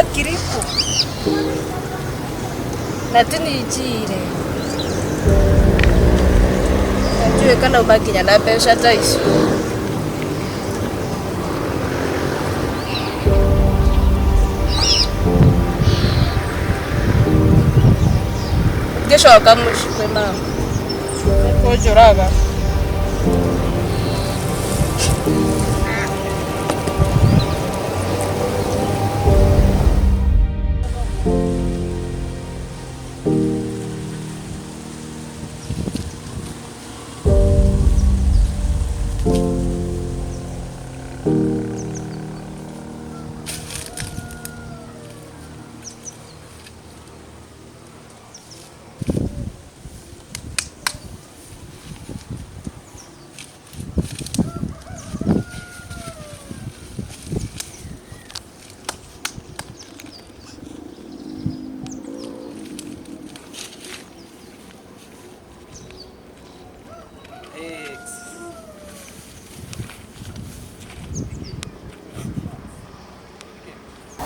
Ngiri kũ na ti ni njire na ndiũĩ kana uma nginya na mbeca ta icio. Ngĩcoka mũciĩ kwĩ mama nĩkũnjũraga.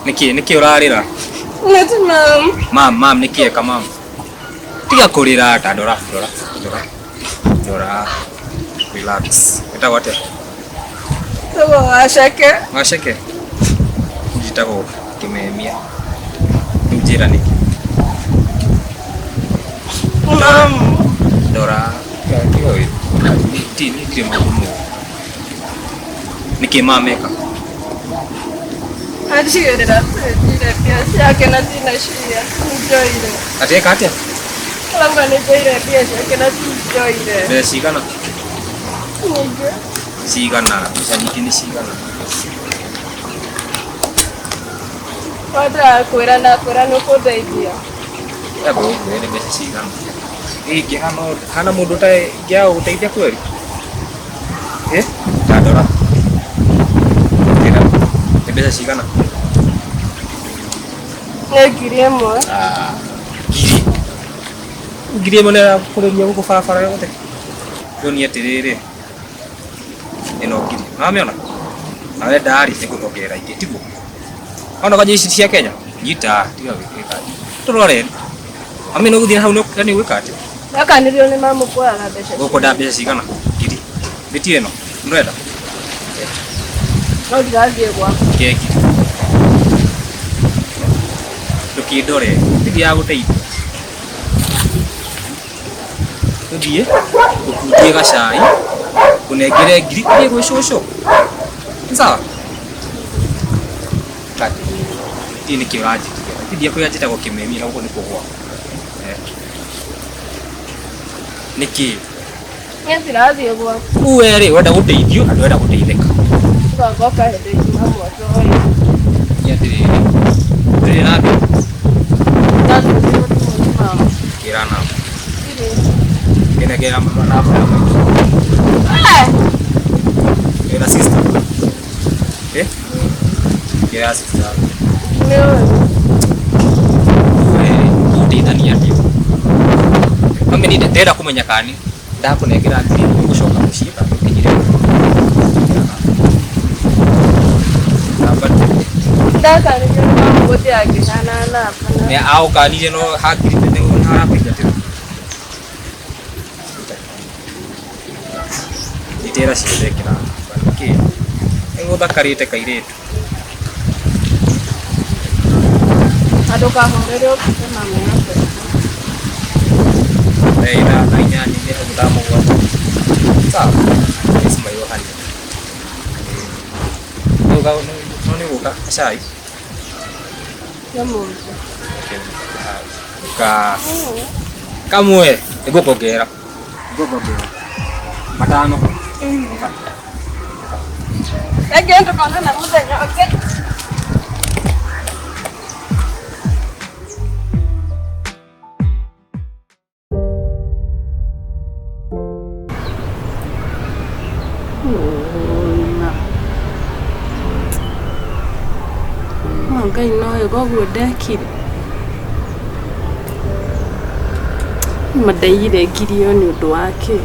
Nĩkĩ nĩkĩ ũrarĩra? Nĩti mam. Mam, mam nĩkĩ eka mam? Tiga kũrĩra ta ndora, ndora, ndora. Ndora. Relax. Wĩtagwo atĩa? Tagwo Waceke. Waceke? Njĩtagwo Kĩmemia. Rĩu njĩra nĩkĩ? Mam. Ndora. Tiga wĩ. Ti ndirĩ maũndũ moru. Nĩkĩ mam eka? Anjigĩrĩra njire mbia ciake na ndinaciya njoire. Atĩ eka atĩa? Arauga nĩ njoire mbia ciake na tinjoire. Mbeca cigana? Nyingĩ. Cigana? Mbeca nyingĩ nĩ cigana? Wendaga kwĩra na kwĩra nĩ ũkũndeithia. Amba ũnjĩre nĩ mbeca cigana. Ingĩhana hana mũndũ ũtarĩ ingĩaga gũgũteithia kweli? Eh? Ta ndora. Njĩra. Nĩ mbeca cigana? Nĩ 1000. Ah, ngiri. 1000 nĩ yakũrĩria gũkũ barabara yothe. Nyonie atĩrĩrĩ. Ĩno ngiri. Nĩwamĩona? Na wenda rĩ, nĩngũkuongerera ingĩ, tiguo? Ona kwanja ici cia Kenya? Nyita, tiga gwĩka. Tũrore. Mami nĩ ũgũthiĩ hau nĩ ũgwĩka atĩa? Ndakanirio nĩ mamu kuoyaga mbeca. Ũkwenda mbeca cigana? Ngiri. Mĩti ĩno ndũrenda? No ndirathiĩ gwaku. Keki. Ndũkĩndore. Ndithiaga gũteithia. Tũthiĩ ngũkungie gacai, ngũnengere ngiri ũthiĩ gwĩ cũcũ. Nĩ sawa? Ndiũĩ nĩkĩ ũranjĩkire. Ndithiĩ kũrĩa njĩtagwo kĩmemia na gũkũ nĩkuo gwakwa. Nĩkĩ? Niĩ ndirathiĩ gwaku. Rĩu we rĩ, ũrenda gũteithio na ndũrenda gũteithĩka. Ngoka hĩndĩ ĩngĩ mamu atoĩ. Nĩ atĩrĩrĩ, ndũrĩ na mbia? Ndatũmĩrwo thimũ nĩ mama. Kĩra namba. Ndirĩ. Kĩnengera namba ya maitũ. Wĩna sister? Eh? Kĩra sister. Nĩ ũĩ. We ũgũteithania atĩa? Mami niĩ ndĩrenda kũmenya kana nĩ ndakũnengera ngiri ĩmwe ũgũcoka mũciĩ kana ũkinyire namba. Ndakanirio nĩ mamu gũthiĩ angĩhana namba. Nĩ agũkanirie no hakiri nĩ arakũingatĩra. Nyitĩrĩra ciothe ĩkĩra namba. Nĩkĩ? Nĩgũthakarĩte kairĩtu. Na ndũkahũrĩre ũtuke mami na mbeca. Thaa ithano, thaa inyanya, inya, thaa mũgwanja. Sawa? Yes, my honey. No nĩ ũgũka cai? Nĩ mũndũ. Ka kamwe nĩngũkuongerera. Nĩngũkuongerera. Matano. Reke tũkonana mũthenya ũngĩ. Ngai noĩ koguo ndekire. Ma ndaiyire ngiri ĩyo nĩ ũndũ wa kĩ?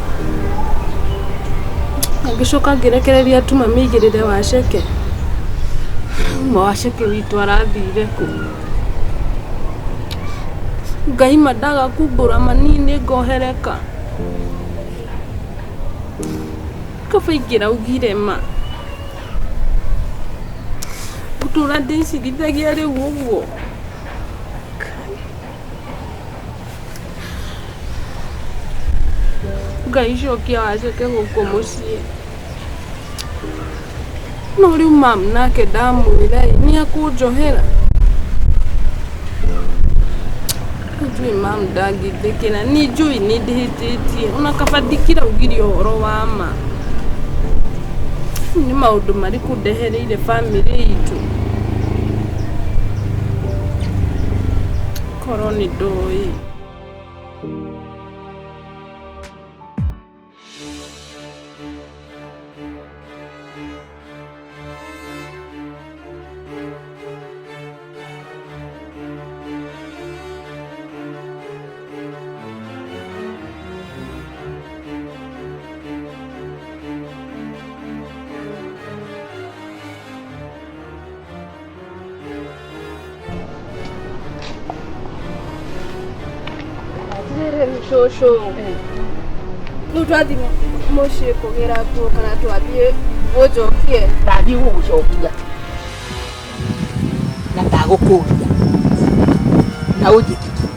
Na ngĩcoka ngĩrekereria tu mami aigĩrĩre waceke. Ma waceke witũ arathire kũ? Ngai ma ndaga kumbũra manini ngohereka. Kaba ingĩraugire ma. Ngũtũra ndĩcirithagia rĩu ũguo. Ngai cokia waceke gũkũ mũciĩ. No rĩu mam nake ndamwĩra ĩ nĩ akũnjohera. Njũĩ mam ndangĩthekera nĩ njũĩ nĩ ndĩhĩtĩtie ona kaba ndingĩraugire ũhoro wa ma. Nĩ maũndũ marĩkũ ndehereire bamĩrĩ itũ? Korwo nĩ ndoĩ. Atirĩrĩ cũcũ rĩu twathiĩ mũciĩ kũgĩra nguo kana twathiĩ ũnjokie? Ndathiĩ gũgũcokia na ndagũkũria na ũnjĩtĩkie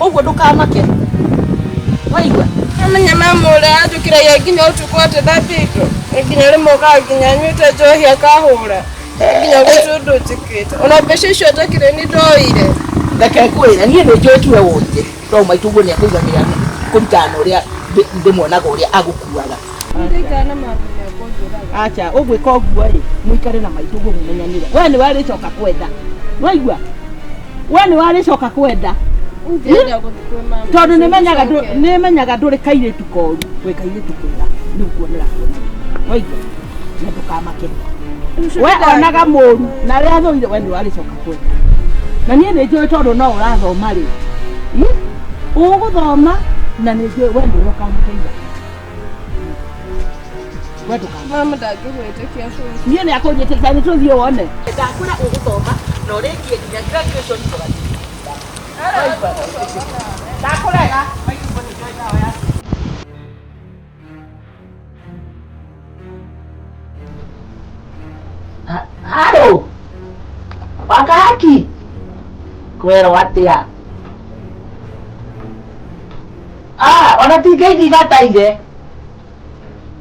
ũguo, ndũkamake, waigua? Amenya mama ũrĩa anjũkĩragia nginya ũtukũ atĩ thambie indo, nginya rĩmwe okaga nginya anyuĩte njohi akahũra nginya gũtirĩ ũndũ njĩkĩte, ona mbeca icio njakĩrĩ nĩ ndoire. Reke ngwĩre, niĩ nĩ njũĩ tiwe woire, tondũ maitũ ũguo nĩ akũiganĩra kũringana na ũrĩa ndĩmuonaga ũrĩa agũkuaga. Ndikara na mama nĩekũnjũraga. Acha ũgwĩka ũguo ĩ, mũikare na maitũ ũguo mũmenyanĩre. We nĩ warĩcoka kwenda, waigua? We nĩ warĩcoka kwenda. Ndĩrenda gũthiĩ kwĩ mama. Tondũ nĩmenyaga ndũrĩ kairĩtu koru, wĩ kairĩtu kega, nĩ ũkuonera kuona, waigua? Na ndũkamake, we onaga mũru na arĩa athũire, we nĩ warĩcoka kwenda. Na niĩ nĩ njũĩ tondũ no ũrathoma rĩ, ũgũthoma, na nĩ njũĩ we nĩ ũkamũteithia, we ndũkamake. Mama ndangĩgwĩtĩkia cũcũ. Niĩ nĩ akũnjĩtĩkia, nĩ tũthiĩ wone. Ndakwĩra ũgũthoma na ũrĩkie nginya graduation tũgathiĩ. Ndakũrega. Haro wakahaki kwerwo atia? Ah, ona ti ngeithi ibataire,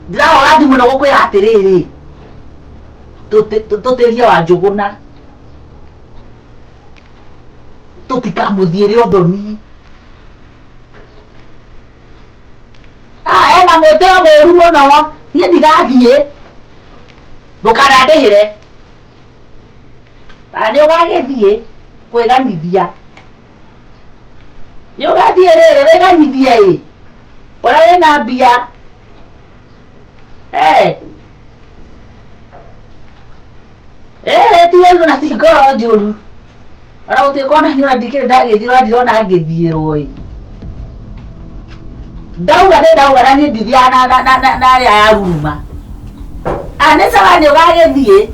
ndĩrahũra thimũ na gũkwĩra atĩrĩrĩ, tũtĩrie wa Njũgũna tũtikamũthiĩre ũthoni. Ah, ena mwĩtĩo mũru mũno, niĩ ndigathiĩ, ndũkanandĩhĩre na nĩ ũgagĩthiĩ kwĩganithia, nĩ ũgathiĩ rĩrĩ wĩganithie ĩ ũrĩa wĩna mbia. Eh. Eh, ti ũru na ti ngoro njũru, ona gũtuĩka ona niĩ ona ndikĩrĩ ndagĩthiĩrwo, ndirona ngĩthiĩrwo ĩ. Ndauga nĩ ndauga, na niĩ ndithiaga na arĩa ya ruruma. Ah, nĩ sawa, nĩ ũgagĩthiĩ.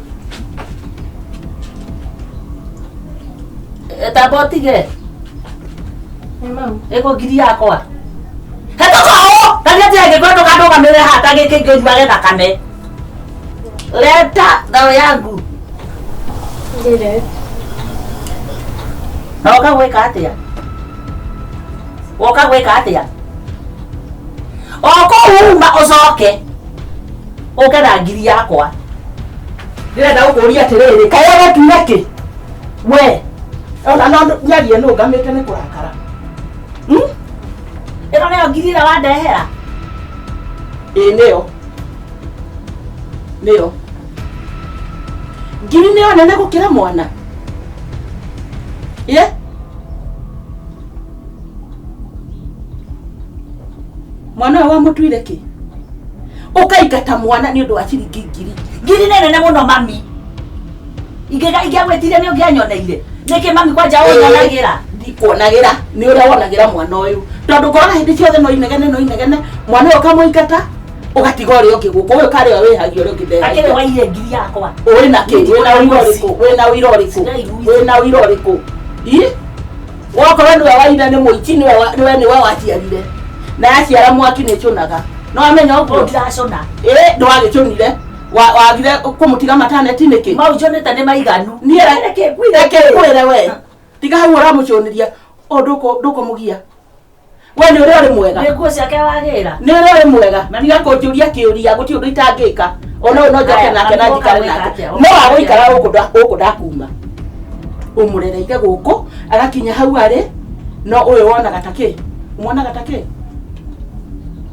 Tamba ũtige. Nĩ mau. Ĩkũ ngiri yakwa? Hetũka ũũ na nĩ atĩa angĩkorwo ndũkanũgamĩrĩre haha ta gĩkĩ ngĩnyuage thakame. Leta thao yangu. Ndĩre. Na woka gwĩka atĩa? Woka gwĩka atĩa? O kũu uma ũcoke ũke na ngiri yakwa. Ndĩrenda gũkũria atĩrĩrĩ, kaĩ ũretuire kĩ we? Ona no nyarie nũngamĩte nĩ kũrakara. Hmm? Ĩno nĩyo ngiri ĩrĩa wandehera? Ĩ, nĩyo, nĩyo ngiri, nĩyo nene gũkĩra mwana ye. Mwana ũyũ wamũtuire kĩ ũkaingata mwana nĩ ũndũ wa ciringi ngiri? Ngiri nĩ nene mũno, mami. Ingĩagwĩtire nĩ ũngĩanyoneire nĩkĩ, mami? Kwanja ũnyonagĩra. Ndikuonagĩra, nĩ ũrĩa wonagĩra mwana ũyũ, tondũ ngorora hĩndĩ ciothe no inegene, no inegene. Mwana ũyũ ũkamũingata, Ũgatiga ũrĩa ũngĩ gũkũ ũyũ karĩa wĩhagia ũrĩa ũngĩ Akĩrĩ ndehagia. waire ngiri yakwa. Ũrĩ na kĩ? Wĩna ũira ũrĩkũ? Wĩna ũira ũrĩkũ? Wĩna ũira ũrĩkũ? Ii? Wokorwo nĩwe waire nĩ mũici nĩwe nĩwe nĩwe waciarire. Na yaciara mwaki nĩ ĩcũnaga. No amenya Ũguo ũguo? ndiracũna. Ĩ ndwagĩcũnire. Wagire kũmũtiga mataneti nĩkĩ? Mau njonete nĩ maiganu. Niĩ Reke ngwĩre reke ngwĩre we. Tiga hau ũramũcũnĩria. O ndũkũmũgia. We nĩ ũrĩa ũrĩ mwega. Nĩ nguo ciake wagĩra. Nĩ ũrĩa ũrĩ mwega. Tiga kũnjũria kĩũria gũtirĩ ũndũ itangĩka. Ona ũyũ no njoke Haya, nake na mami, njikare ũka nake. gwĩka atĩa? No agũikara gũkũ gũkũ ndakuma. Ũmũrereire gũkũ agakinya hau arĩ no ũyũ wonaga ta kĩ? Ũmuonaga ta kĩ?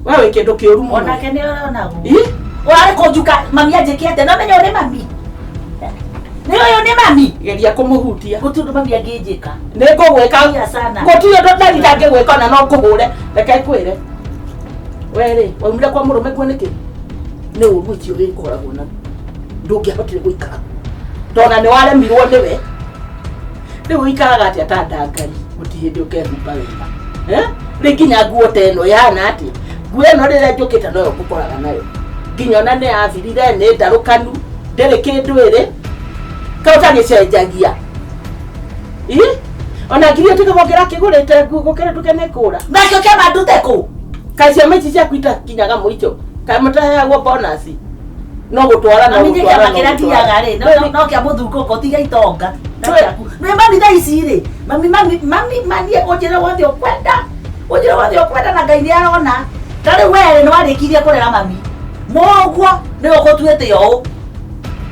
We wĩ kĩndũ kĩũru mũno. Onake nĩ oronagwo. Ĩ? Ũrarĩ kũnjuka mami anjĩke atĩa? No menya ũyũ nĩ mami. Nĩ ũyũ nĩ mami. Geria kũmũhutia. Gũtirĩ ũndũ mami angĩnjĩka. Nĩ ngũgwĩka Iya sana. gũtirĩ ũndũ ndari ndangĩgwĩka ona no ngũhũre. Reke ngwĩre. We rĩ, waumire kwa mũrũme kuo nĩkĩ? Nĩ ũru ũcio wĩkoragwo naguo. Ndũngĩahotire gũikara. Tona nĩ waremirwo nĩwe. Rĩu ũikaraga atĩa ta ndangari gũtirĩ hĩndĩ ũkehumba wega. Eh? Rĩ nginya nguo ta ĩno ĩhana atĩa? Nguo ĩno rĩrĩa njũkĩte noyo ngũkoraga nayo. Nginya ona nĩ yathirire nĩ ndarũkanu ndĩrĩ kĩndũ ĩrĩ. Kaĩ ũtagĩcenjagia? Ĩ? Ona ngiri ĩyo tiga wongerera kĩgũrĩte nguo gũkĩra nduke nĩ kũra. Nakĩo kĩama ndute kũ? Kaĩ ciama ici ciaku itakinyaga mũico? Kaĩ mũtaheagwo bonus? No gũtwara no Mami nĩ gũtwara kĩama no kĩrĩa gũtwara. ngiaga rĩ, no kĩa mũthungũko tiga itonga. No kĩaku. Nĩ mami thaa ici rĩ, mami mami mami mami ũnjĩre wothe ũkwenda. Ũnjĩre wothe ũkwenda na Ngai nĩ arona. Ta rĩu we rĩ nĩ warĩkirie kũrera mami. Mũguo nĩ ũgũtuĩte ũũ.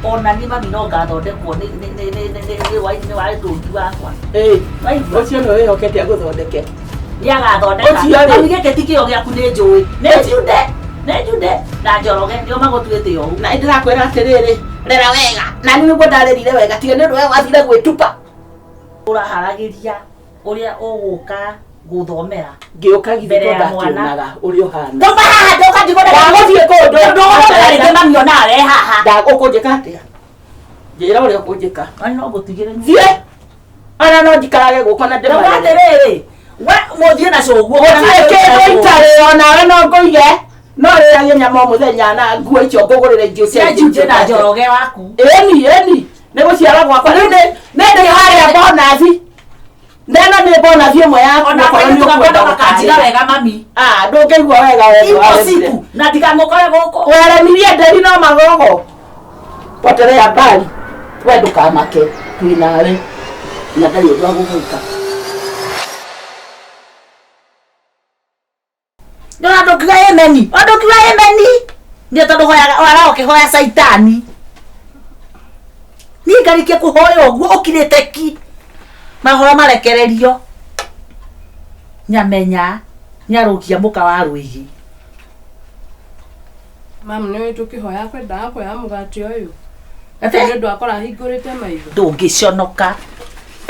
Ona niĩ mami no ngathondekwo nĩ nĩ nĩ nĩ nĩ nĩ wa nĩ wa ndũngi wakwa. Ĩ, Waigua? ũcio nĩwe wĩhokete agũthondeke. Nĩ agathondeka. Ũcio rĩ. Mami gĩkĩ ti kĩo gĩaku nĩ njũĩ. Nĩ Jude, nĩ Jude na Njoroge nĩo magũtuĩte ũũ. Na ndĩrakwĩra atĩrĩrĩ, rera wega. Na niĩ nĩguo ndarerire wega tiga nĩ ũndũ we wathire gwĩtupa. Ũraharagĩria ũrĩa ũgũka gũthomera. Ngĩũka githĩ Mbere to ya mwana. ndakĩonaga ũrĩa ũhana. Ndũma haha ndũka ndigũre. Ndagũthiĩ kũndũ. Ndũgũthomera rĩngĩ mami ona we haha. Ũkũnjĩka atĩa? Njĩra ũrĩa ũkũnjĩka. Ona no ngũtigĩre. Thiĩ. Ona no njikarage gũkũ na Ndauga ndĩmarere. atĩrĩrĩ, we mũthiĩ na cũguo. Gũtirĩ kĩndũ itarĩ onawe no ngũige. No rĩagie nyama o mũthenya na nguo icio ngũgũrĩre ingĩ Cia ũcenjie. Jude na Njoroge waku. Ĩni, ĩni. Nĩ gũciara gwakwa. Rĩu nĩ ndĩ harĩa bonathi. Neno nĩ bonathi ĩmwe yaku Ona okorwo nĩ kairĩtu gakwa ũkwenda no gakanjiga gũkarĩra. wega mami. Ah, ndũngĩigua wega we Ipo siku na ndikamũkore gũkũ. Weremirie nderi no magogo. Potelea mbali. We ndũkamake twĩ nawe na ndarĩ ũndũ agũgwĩka. Nĩ andũ kiuga emeni. Andũ kiuga emeni. Nĩ tondũ hoyaga wara ũkĩhoya caitani. Niĩ ngarĩkia kũhoya ũguo ũkirĩte ki. Mahoro marekererio. Nyamenya nyarũgia mũka wa rwĩgĩ. Mam nĩ ũĩ tũkĩhoya kwendaga kuoya mũgate ũyũ. Atĩ? Nĩ ũndũ akora ahingũrĩte maitho. Ndũngĩconoka.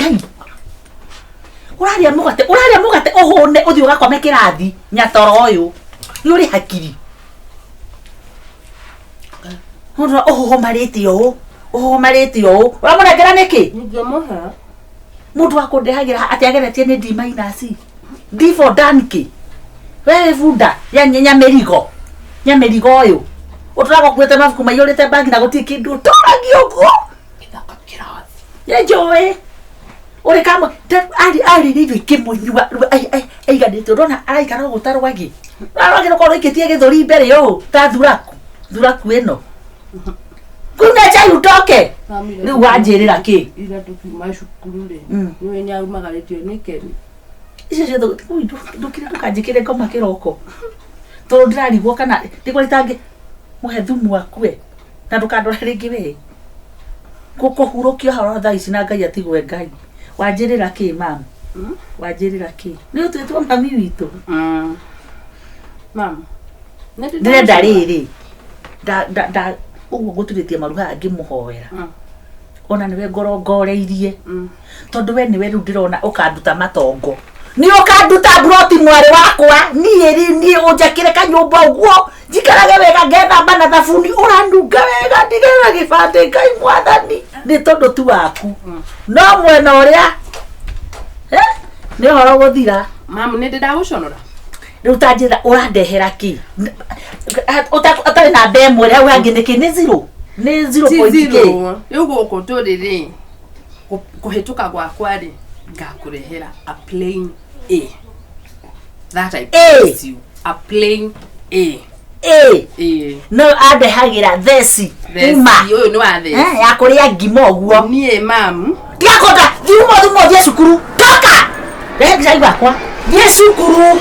Ngai. Ũrarĩa mũgate, ũrarĩa mũgate ũhũne ũthiĩ ũgakome kĩrathi nyatoro ũyũ. Nĩ ũrĩ hakiri. Mũndũ ũhũhũmarĩte ũũ, ũhũhũmarĩte ũũ. Ũramũnengera nĩkĩ? Ingĩmũhe. Mũndũ wa kũndehagĩra atĩ ageretie nĩ D minus. D for donkey. We wĩ bunda ya nyamĩrigo. Nyamĩrigo ũyũ. Ũtũraga ũkuĩte mabuku maiyũrĩte bagi na gũtirĩ kĩndũ ũtũragia ũguo. Gĩthaka kĩrathi. Nĩ njũĩ. Ũrĩ kamwe arĩrĩirio ikĩmũnyua rĩu aiganĩte ũrona araikara ũguo ta rwagĩ. Rwagĩ rũkorwo rũikĩtie gĩthũri mbere ũũ ta thuraku. Thuraku ĩno. Kunywa chai utoke. Rĩu wanjĩrĩra kĩ? Ira tũkiuma cukuru rĩ, Mm. nĩũĩ nĩ aumagarĩtio nĩ Keni. Icio ciothe ui, ndũkire ndũkanjĩkĩre ngoma kĩroko. Tondũ ndĩrarigwo kana nĩguo itangĩ mũhe thumu akue na ndũkandore rĩngĩ we. Gũkũhurũkio haha thaa ici na Ngai atigwe Ngai. Wanjĩrĩra kĩ mam? Wanjĩrĩra kĩ? Nĩ ũtuĩtwo mami witũ. Mam. nĩ ndĩ Ndĩrenda ndagũcora. rĩrĩ. Nda nda nda ũguo ngũturĩtie maru haha ngĩmũhoera. Ona nĩwe ngorongoreirie. Tondũ we nĩwe rĩu ndĩrona ũkanduta matongo. Nĩ ũkanduta mburoti mwarĩ wakwa niĩ rĩ niĩ ũnjakĩre kanyũmba ũguo njikarage wega ngethamba na thabuni ũranunga wega ndigĩra gĩbandĩ Ngai mwathani nĩ tondũ tu waku no mwena ũrĩa nĩ ũhoro gũthira. Mam nĩ ndĩ ndagũconora. Rĩu ta njĩra ũrandehera kĩ? Ũtarĩ na ndemwe rĩ, hau hangĩ nĩ kĩ? Nĩ zero. Nĩ zero Ti point kĩ? zero. Rĩu gũkũ tũrĩ rĩ, kũhĩtũka gwakwa rĩ, ngakũrehera a plain A. That I A. promise you. A plain A. A. A. No andehagĩra theci Theci, uma. ũyũ nĩ wa theci. Eh, ya kũrĩa ngima ũguo. Niĩ mamu. Tiga kũnda, thiĩ uma thuma ũthiĩ cukuru. Toka! Rehe gĩcai gwakwa. Thiĩ cukuru.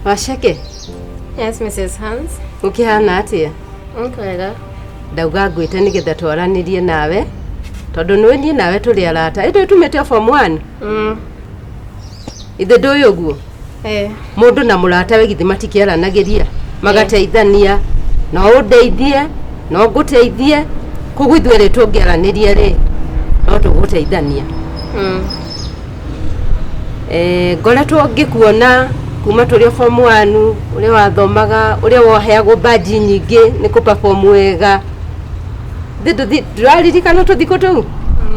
Waceke. Yes, Mrs. Hans. Ũkĩhana atĩa? Nkwega. Ndauga ngwĩte nĩgetha twaranĩrie nawe tondũ nĩwe niĩ nawe tũrĩ arata ĩndĩ tumĩte form 1. Ithe ndũĩ ũguo? Eh. Mũndũ na mũratawe githĩ matikĩaranagĩria magateithania, no ũndeithie no ngũteithie, koguo ithuĩ erĩ tũngĩaranĩria rĩ no tũgũteithania. Ngoretwo ngĩkuona kuma tũrĩ o form 1 ũrĩa wathomaga, ũrĩa woheagwo baji nyingĩ nĩ kũ perform wega. Ndũraririkana tũthikũ tũu?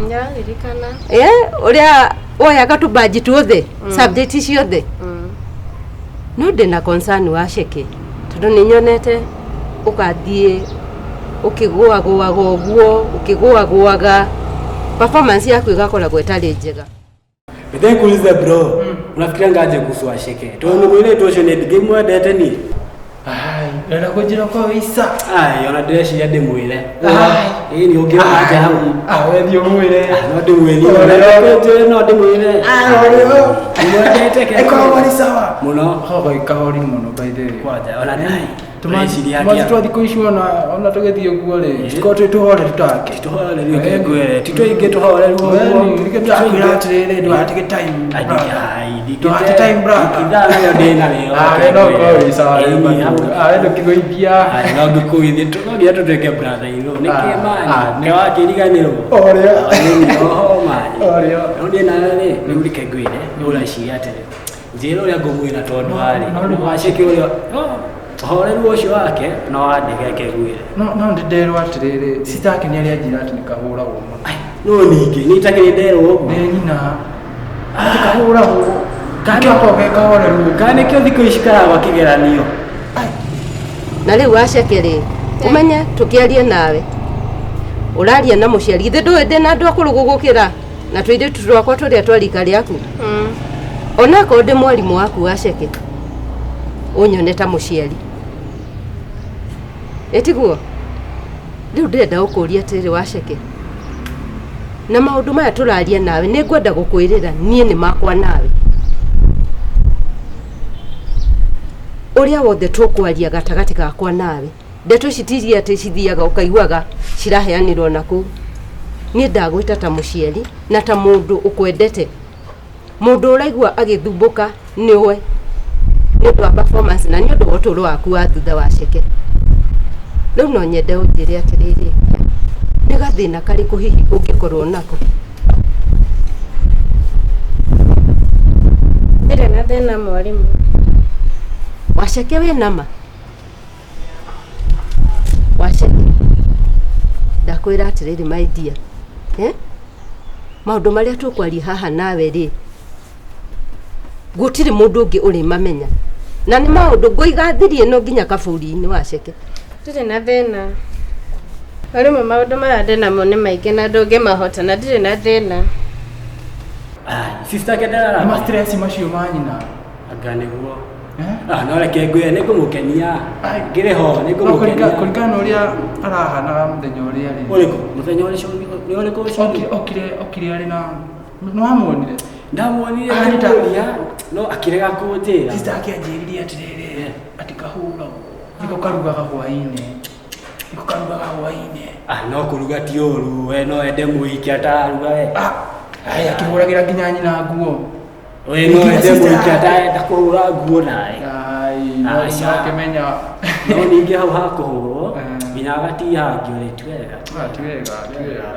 Ndĩraririkana. Ũrĩa woyaga tũbaji tuothe, subject ciothe. No ndĩna concern wa Ceke tondũ nĩ nyonete ũgathiĩ ũkĩgũagũaga ũguo, ũkĩgũagũaga, performance yaku ĩgakoragwo ĩtarĩ njega. Nikuulize bro, unafikiria ngaje kuhusu Washeke? Tondu mwile tu ucio ni ndingĩmwendete ni. Ai, ũrenda kũnjĩra kwa wĩica. Ai, ona ndĩreciria ndĩmwĩre. Ai. Ĩĩ nĩ ũngĩona nja hau. Ah, we thiĩ ũmwĩre. No ndĩmwĩre. Ũrĩa. No ndĩmwĩre. Ah, ũrĩa. Ndĩmwendete ke. Ĩkoragwo arĩ sawa. Mũno. Koragwo kahori mũno by the way. Kwanja ona nĩ. Tũreciria Tũreciria atĩa? Twa thikũ ici ona ona tũgĩthiĩ ũguo rĩ, tũkorwo twĩ tũhoreru take. Tũhoreru reke ngwĩre. Ti tũingĩ tũhoreru ũguo. Nĩkĩo ndĩrakwĩra atĩrĩrĩ, ndũgatege time. Ndũgate time brother. Ithaa narĩo ndĩ narĩo. Ah, we no ũkorwo wĩ sawa Ĩĩ, rĩ, hau. Ah, we ndũkĩgũithia. Ai, no ngĩkũgũithia. No nginya tũtuĩke brother irũ. Nĩkĩ Ah, mani? ah, Nĩ wakĩriganĩrwo. Ũrĩa. Oho mani. Ũrĩa. No ndĩ nawe rĩ, rĩu reke ngwĩre, nĩ ũreciria atĩrĩ. Njĩra ũrĩa ngũmwĩra tondũ warĩ. No, no. Waceke ũrĩa. Ũhoreru ũcio wake no wandege reke ngwĩre. No no ndĩnderwo atĩrĩrĩ, sister yake nĩ arĩa anjĩra atĩ nĩ kahũragwo mũno. No ningĩ nĩ itakĩrĩ nderwo ũguo. Nĩ nyina. Atĩ kahũragwo. Nĩkĩo akoragwo ge kahoreru. Kana nĩkĩo thikũ ici karagwa kĩgeranio. Na rĩu waceke rĩ, ũmenye tũkĩaria nawe ũraria na mũciari githĩ ndũĩ ndĩ na andũ akũrũ gũgũkĩra na tũirĩtu twakwa tũrĩa twa rika rĩaku onakorwo ndĩ mwarimũ waku waceke ũnyone ta mũciari ĩtiguo rĩu ndĩrenda gũkũria atĩrĩrĩ waceke na maũndũ maya tũraria nawe nĩ ngwenda gũkwĩrĩra niĩ nĩ makwa nawe ũrĩa wothe tũkwaria gatagatĩ gakwa nawe ndeto ici ti iria atĩ cithiaga ũkaiguaga ciraheanĩrwo na kũu niĩ ndagwĩta ta mũciari na ta mũndũ ũkwendete mũndũ ũraigua agĩthumbũka nĩwe nĩ ũndũ wa performance na nĩ ũndũ wa ũtũũro waku wa thutha wa ceke rĩu no nyende ũnjĩre atĩrĩrĩ nĩ gathĩna karĩkũ hihi ũngĩkorwo nako Ndirĩ na thĩna mwarimũ. Waceke wĩ nama waceke ndakwĩra atĩrĩrĩ my dear eh? Maũndũ marĩa tũkwaria haha nawe rĩ gũtirĩ mũndũ ũngĩ ũrĩmamenya na nĩ maũndũ ngũiga thiri ĩno nginya kaburi-inĩ waceke Ndirĩ na thĩna. Mwarimũ maũndũ maya ndĩnamo nĩ maingĩ na ndũngĩmahota na ndirĩ na thĩna. Sister yake ndarara. Nĩ ma stress macio ma nyina. Anga nĩguo. Ah, no reke ngwĩre nĩ ngũmũkenia. Ngĩrĩ ho nĩ No, ngũmũkenia. kũringana na ũrĩa arahanaga mũthenya ũrĩa rĩ. Ũrĩkũ? Mũthenya ũrĩa nĩ ũrĩkũ ũcio? Okire okire okire arĩ na nĩ wamuonire? Ndamuonire Arĩ ta- ngĩmũria no akĩrega kũnjĩra. Sister yake anjĩrire atĩrĩrĩ, atĩ kahũragwo. Nĩko karugaga hwaĩ-inĩ. Nĩko karugaga hwaĩ-inĩ. Ah, no kũruga ti ũru, we no ende mũhiki atararuga we. Ai, akĩhũragĩra nginya nyina nguo. We no Nginya ende sister mũhiki yake. atarenda kũhũra nguo nawe. Ai, no Aca. no akĩmenya. No ningĩ hau hakũhũrwo nginya agatihangio rĩ ti wega. Ah, ti wega, ti wega.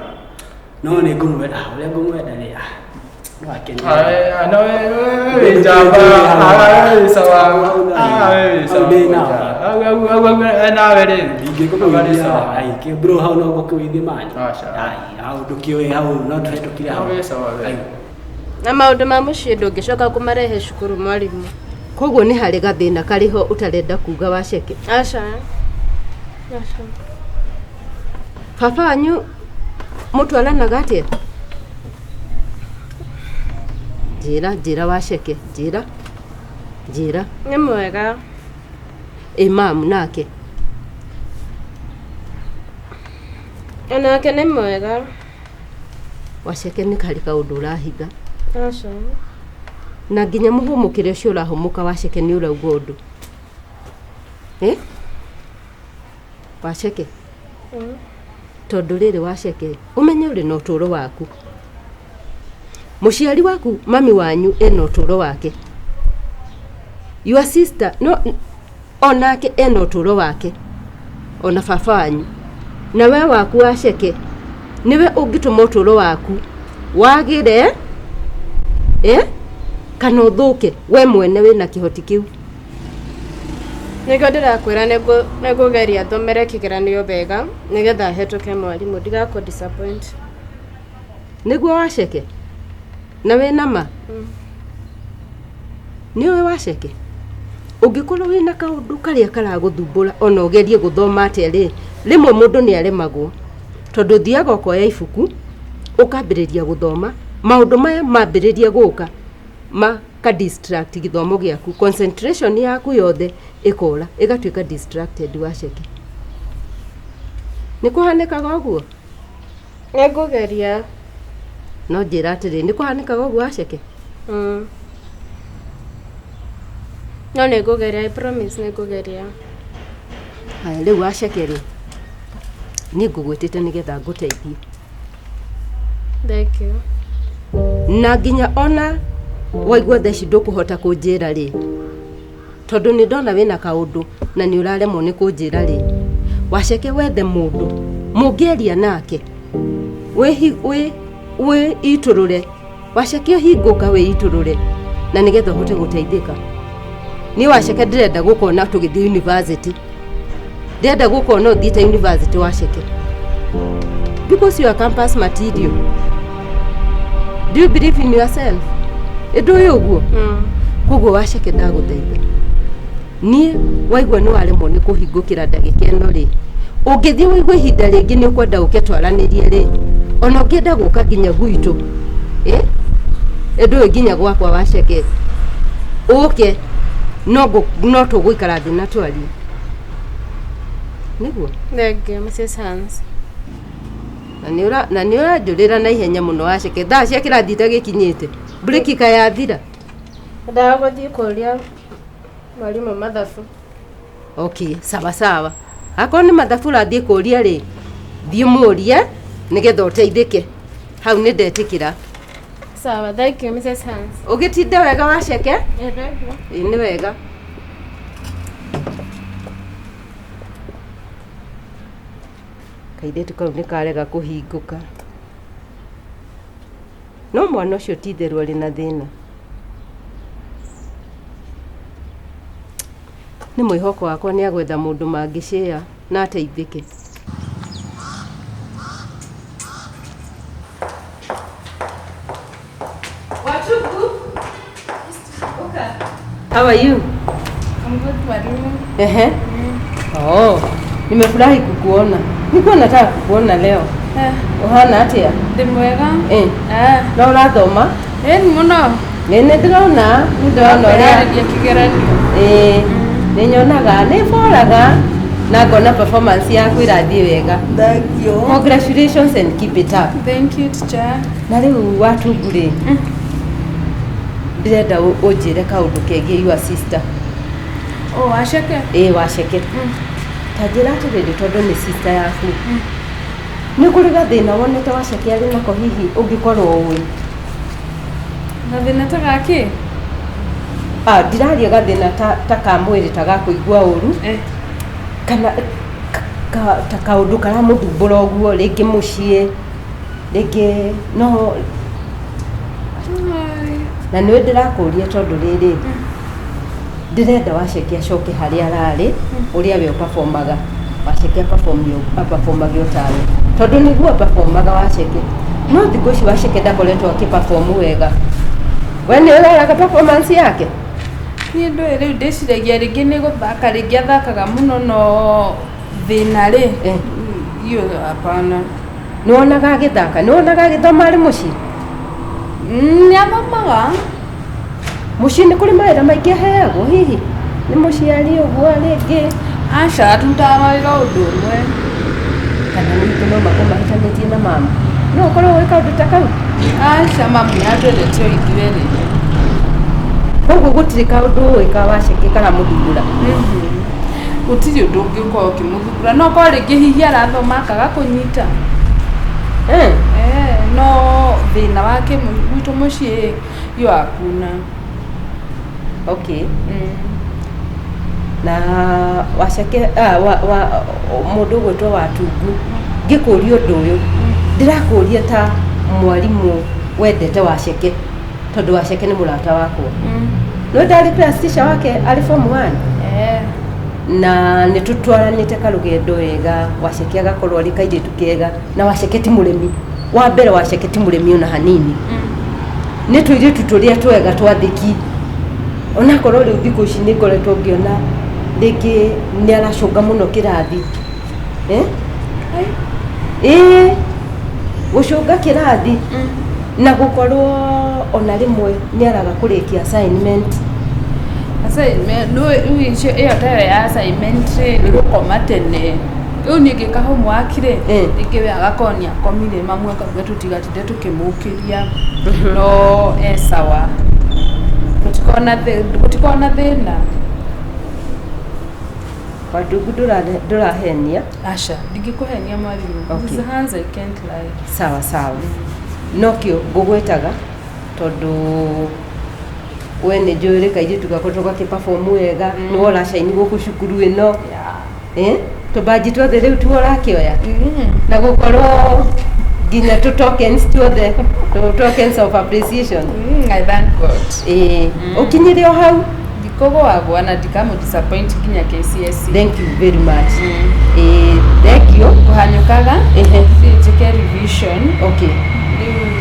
No nĩ ngũmwenda, ah, ũrĩa ngũmwenda rĩ, ah, no akenie. Ai, no we we wĩ njamba. Ah, we wĩ sawa. Ah, we wĩ sawa. Hau ndĩ nawe. Au au au au eh, nawe rĩ. Ndingĩkũgũithia sawa. ai kĩ bro hau no ngũkũgũithia mani. Aca. Ai, hau ndũkĩũĩ hau no tũhetũkire hau. Hau wĩ sawa we. Ai. Na maũndũ ma mũciĩ ndũngĩcoka kũmarehe cukuru mwarimũ. Koguo nĩ harĩ gathĩna karĩ ho ũtarenda kuga waceke Aca. Aca. Baba wanyu mũtwaranaga atĩa? Njĩra, njĩra waceke, njĩra, njĩra. Nĩ mwega. Ĩ mamu nake? Onake nĩ mwega. Waceke nĩ harĩ kaũndũ ũrahitha Aca. na nginya mũhũmũkĩre ũcio ũrahũmũka waceke nĩ ũrauga ũndũ. Eh? Waceke tondũ rĩrĩ waceke ũmenye ũrĩ na ũtũũro waku mũciari waku mami wanyu ena ũtũũro wake your sister no onake ena ũtũũro wake ona baba wanyu na we waku waceke nĩwe ũngĩtũma ũtũũro waku wagĩre eh? Kana ũthũke we mwene wĩna kĩhoti kĩu. Nĩkĩo ndĩrakwĩra nĩngũgeria thomere kĩgeranio wega nĩgetha hetũke mwarimũ ndigakũ disappoint. Nĩguo waceke na wĩna ma nĩ ũĩ waceke ũngĩkorwo wĩna kaũndũ karĩa karagũthumbũra ona ũgerie gũthoma atĩa rĩ rĩmwe mũndũ nĩ aremagwo tondũ ũthiaga ũkoya ibuku ũkambĩrĩria gũthoma maũndũ maya mambĩrĩria gũka maka distract gĩthomo gĩaku concentration yaku yothe Ĩkora, ĩgatuĩka distracted waceke. Nĩ kũhanĩkaga ũguo? Nĩ ngũgeria. No njĩra atĩrĩ, nĩ kũhanĩkaga ũguo waceke? Mm. No nĩ ngũgeria, I promise nĩ ngũgeria. Haya, rĩu waceke rĩ, niĩ ngũgwĩtĩte nĩgetha ngũteithie. Thank you. Na nginya ona waigua thaa ici ndũkũhota kũnjĩra rĩ, tondũ nĩ ndona wĩna kaũndũ na nĩ ũraremwo nĩ kũnjĩra rĩ, waceke wethe mũndũ mũngĩaria nake, wĩitũrũre, waceke ũhingũka wĩitũrũre, na nĩgetha ũhote gũteithĩka. Niĩ waceke ndĩrenda gũkona tũgĩthiĩ university, ndĩrenda gũkona ũthiĩte university waceke, because you are campus material. Do you believe in yourself? Ĩndũ ũguo koguo waceke ndagũthaitha, niĩ waigua nĩ waremwo nĩ kũhingũkĩra ndagĩka ĩno rĩ, ũngĩthiĩ wĩigue ihinda rĩngĩ nĩ ũkwenda ũke twaranĩrie rĩ, ona ũngĩenda gũka nginya gwitũ, ĩ ĩndũ ũyũ nginya gwakwa waceke ũke, no no tũgũikara thĩ na twarie nĩguo. Thank you, Mrs. Hans. Na nĩ ũranjũrĩra na ihenya mũno waceke, thaa cia kĩrathi itagĩkinyĩte, breki yathira. Ndaga gũthiĩ kũria mwarimũ mathabu. Okay, sawa sawa. Akorwo nĩ mathabu ũrathiĩ kũria rĩ, thiĩ mũrie nĩgetha ũteithĩke. Hau nĩ ndetĩkĩra. Sawa, thank you, Mrs. Hans. Ũgĩtinde wega waceke. Yeah, thank you. Ĩ, nĩ wega. Kairĩtu kau nĩ karega kũhingũka, no mwana ũcio ti itherũ arĩ na thĩna. Nĩ mwĩhoko wakwa nĩ agwetha mũndũ mangĩcĩa na ateithĩke. Wachuku. How are you? I'm good, mwalimu. Ehe. Oh, nimefurahi kukuona. Nilikuwa nataka kukuona leo. Eh, Ũhana atĩa? Ndĩ mwega. Eh, Eh, no ũrathoma? ĩni mũno. Nĩ ndĩrona, nĩ ndĩrona ũrĩa Ndĩrarĩria kĩgeranio. Ĩĩ, nĩ nyonaga, nĩ boraga na ngona performance yaku ĩrathiĩ wega. Thank you. Congratulations and keep it up. Thank you, teacher. Na rĩu watungu rĩ, ndĩrenda ũnjĩre kaũndũ kegiĩ your sister. Oh, waceke. Ĩĩ, waceke. Ta njĩra atĩrĩrĩ, tondũ nĩ sister yaku. Nĩ kũrĩ gathĩna wonete waceke arĩ nako hihi ũngĩkorwo ũĩ? Gathĩna ta gakĩ? Ah, ndiraria gathĩna ta ka mwĩrĩ, ta ga kũigua ũru, Eh. kana ta kaũndũ karamũthumbũra ũguo, rĩngĩ mũciĩ, rĩngĩ no Ai. Na nĩwe ndĩrakũria, tondũ rĩrĩ ndĩrenda waceke acoke harĩa ararĩ, ũrĩa we ũperformaga. Waceke aperformage o tawe, tondũ nĩguo aperformaga waceke, no thikũ ici waceke ndakoretwo akĩperform wega. We nĩ ũroraga performance yake? Niĩ ndũĩ, rĩu ndĩciragia rĩngĩ nĩ gũthaka, rĩngĩ athakaga mũno, no thĩna rĩ, iyo hapana. Nĩ wonaga agĩthaka? Nĩ wonaga agĩthoma arĩ mũciĩ? Nĩ athomaga. Mũciĩ nĩ kũrĩ mawĩra maingĩ aheagwo hihi nĩ mũciari ũguo rĩngĩ? Aca, atutaga mawĩra ũndũ ũmwe. Kana ningĩ no makorwo mahĩtanĩtie na mama, no ũkorwo wĩ kaũndũ ta kau? Aca, mamu nĩ atwendete o ithuerĩ. Koguo gũtirĩ kaũndũ ũĩ ka waceke karamũthumbũra? Gũtirĩ ũndũ ũngĩkorwo ũkĩmũthumbũra, no korwo rĩngĩ hihi arathoma akaga kũnyita. Eh, no thĩna wake gwitũ mũciĩ iyo hakuna. Okay. Na waceke, ah, wa mũndũ ũgwĩtwo Watungu, ngĩkũria ũndũ ũyũ ndĩrakũria ta mwarimũ wendete waceke, tondũ waceke nĩ mũrata wakwa. No ndarĩ class teacher wake arĩ form 1. Eh. Na nĩ tũtwaranĩte karũgendo wega. Waceke agakorwo arĩ kairĩtu kega, na waceke ti mũrĩmi wa mbere, waceke ti mũrĩmi ona hanini. Nĩ tũirĩtu tũrĩa twega twathĩki, onakorwo rĩu thikũ ici nĩ ngoretwo ngĩona rĩngĩ nĩ aracũnga mũno kĩrathi, eh? Ĩĩ, gũcũnga kĩrathi na gũkorwo ona rĩmwe nĩ araga kũrĩkia assignment. Assignment no rĩu icio ĩyo tayo ya assignment rĩ nĩ gũkoma tene. Rĩu niĩ ngĩka homework rĩ rĩngĩ we agakorwo nĩ akomire mamu akauga tũtigatinde tũkĩmũkĩria no e sawa. Gũtikoragwo na gũtikoragwo na thĩna. Wandungu ndũrahenia. Aca, ndingĩkũhenia mwarimũ. Okay. These hands I can't lie. Sawa sawa. Nokĩo ngũgwĩtaga tondũ we nĩ njũĩ rĩ kairĩtu gakwa tũgakĩ perform wega, nĩwe ũracaini gũkũ cukuru ĩno. Eh? Tũbanji tuothe rĩu tuo ũrakĩoya na gũkorwo nginya tũ tokens tuothe, tũ tokens of appreciation. I thank God. Ĩĩ, ũkinyire o hau. Ndikũgũagũa na ndikamũ disappoint nginya KCSE. Thank you very much. Ĩĩ, thank you. Kũhanyũkaga Ehe. thiĩ njĩke revision. Okay. Rĩu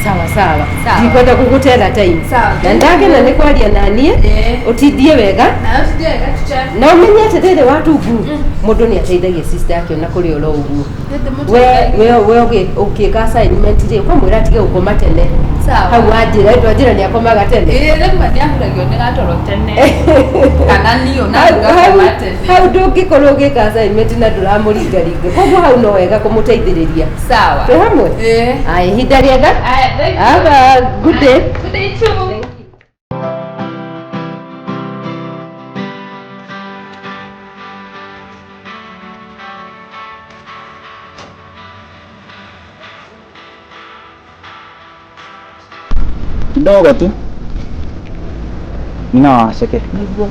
Sawa sawa. Sawa. Ndikwenda gũgũtera time. Sawa. Na ndagena nĩ kwaria naniĩ. Ũtindie wega. Na ũtindie wega teacher. Na ũmenye atĩrĩrĩ Watungu, mũndũ nĩ ateithagia sister yake ona kũrĩ oro ũguo. We we we ũgĩka assignment rĩ, ũkamwĩra atige gũkoma tene. Sawa. Hau wanjĩra, wanjĩra nĩ akomaga tene. Ĩĩ rĩmwe nĩ ahuragio nĩ gatoro tene kana niĩ ona Hau- ngakoma tene. Hau ndũngĩkorwo ũgĩka assignment na ndũramũringaringa. Koguo hau no wega kũmũteithĩrĩria. Sawa. Twĩ hamwe? Ĩĩ. Aya, ihinda rĩega. Aya, thank you. Have a good day. Good day too. Kidogo tu nyina wa Waceke. Nĩguo.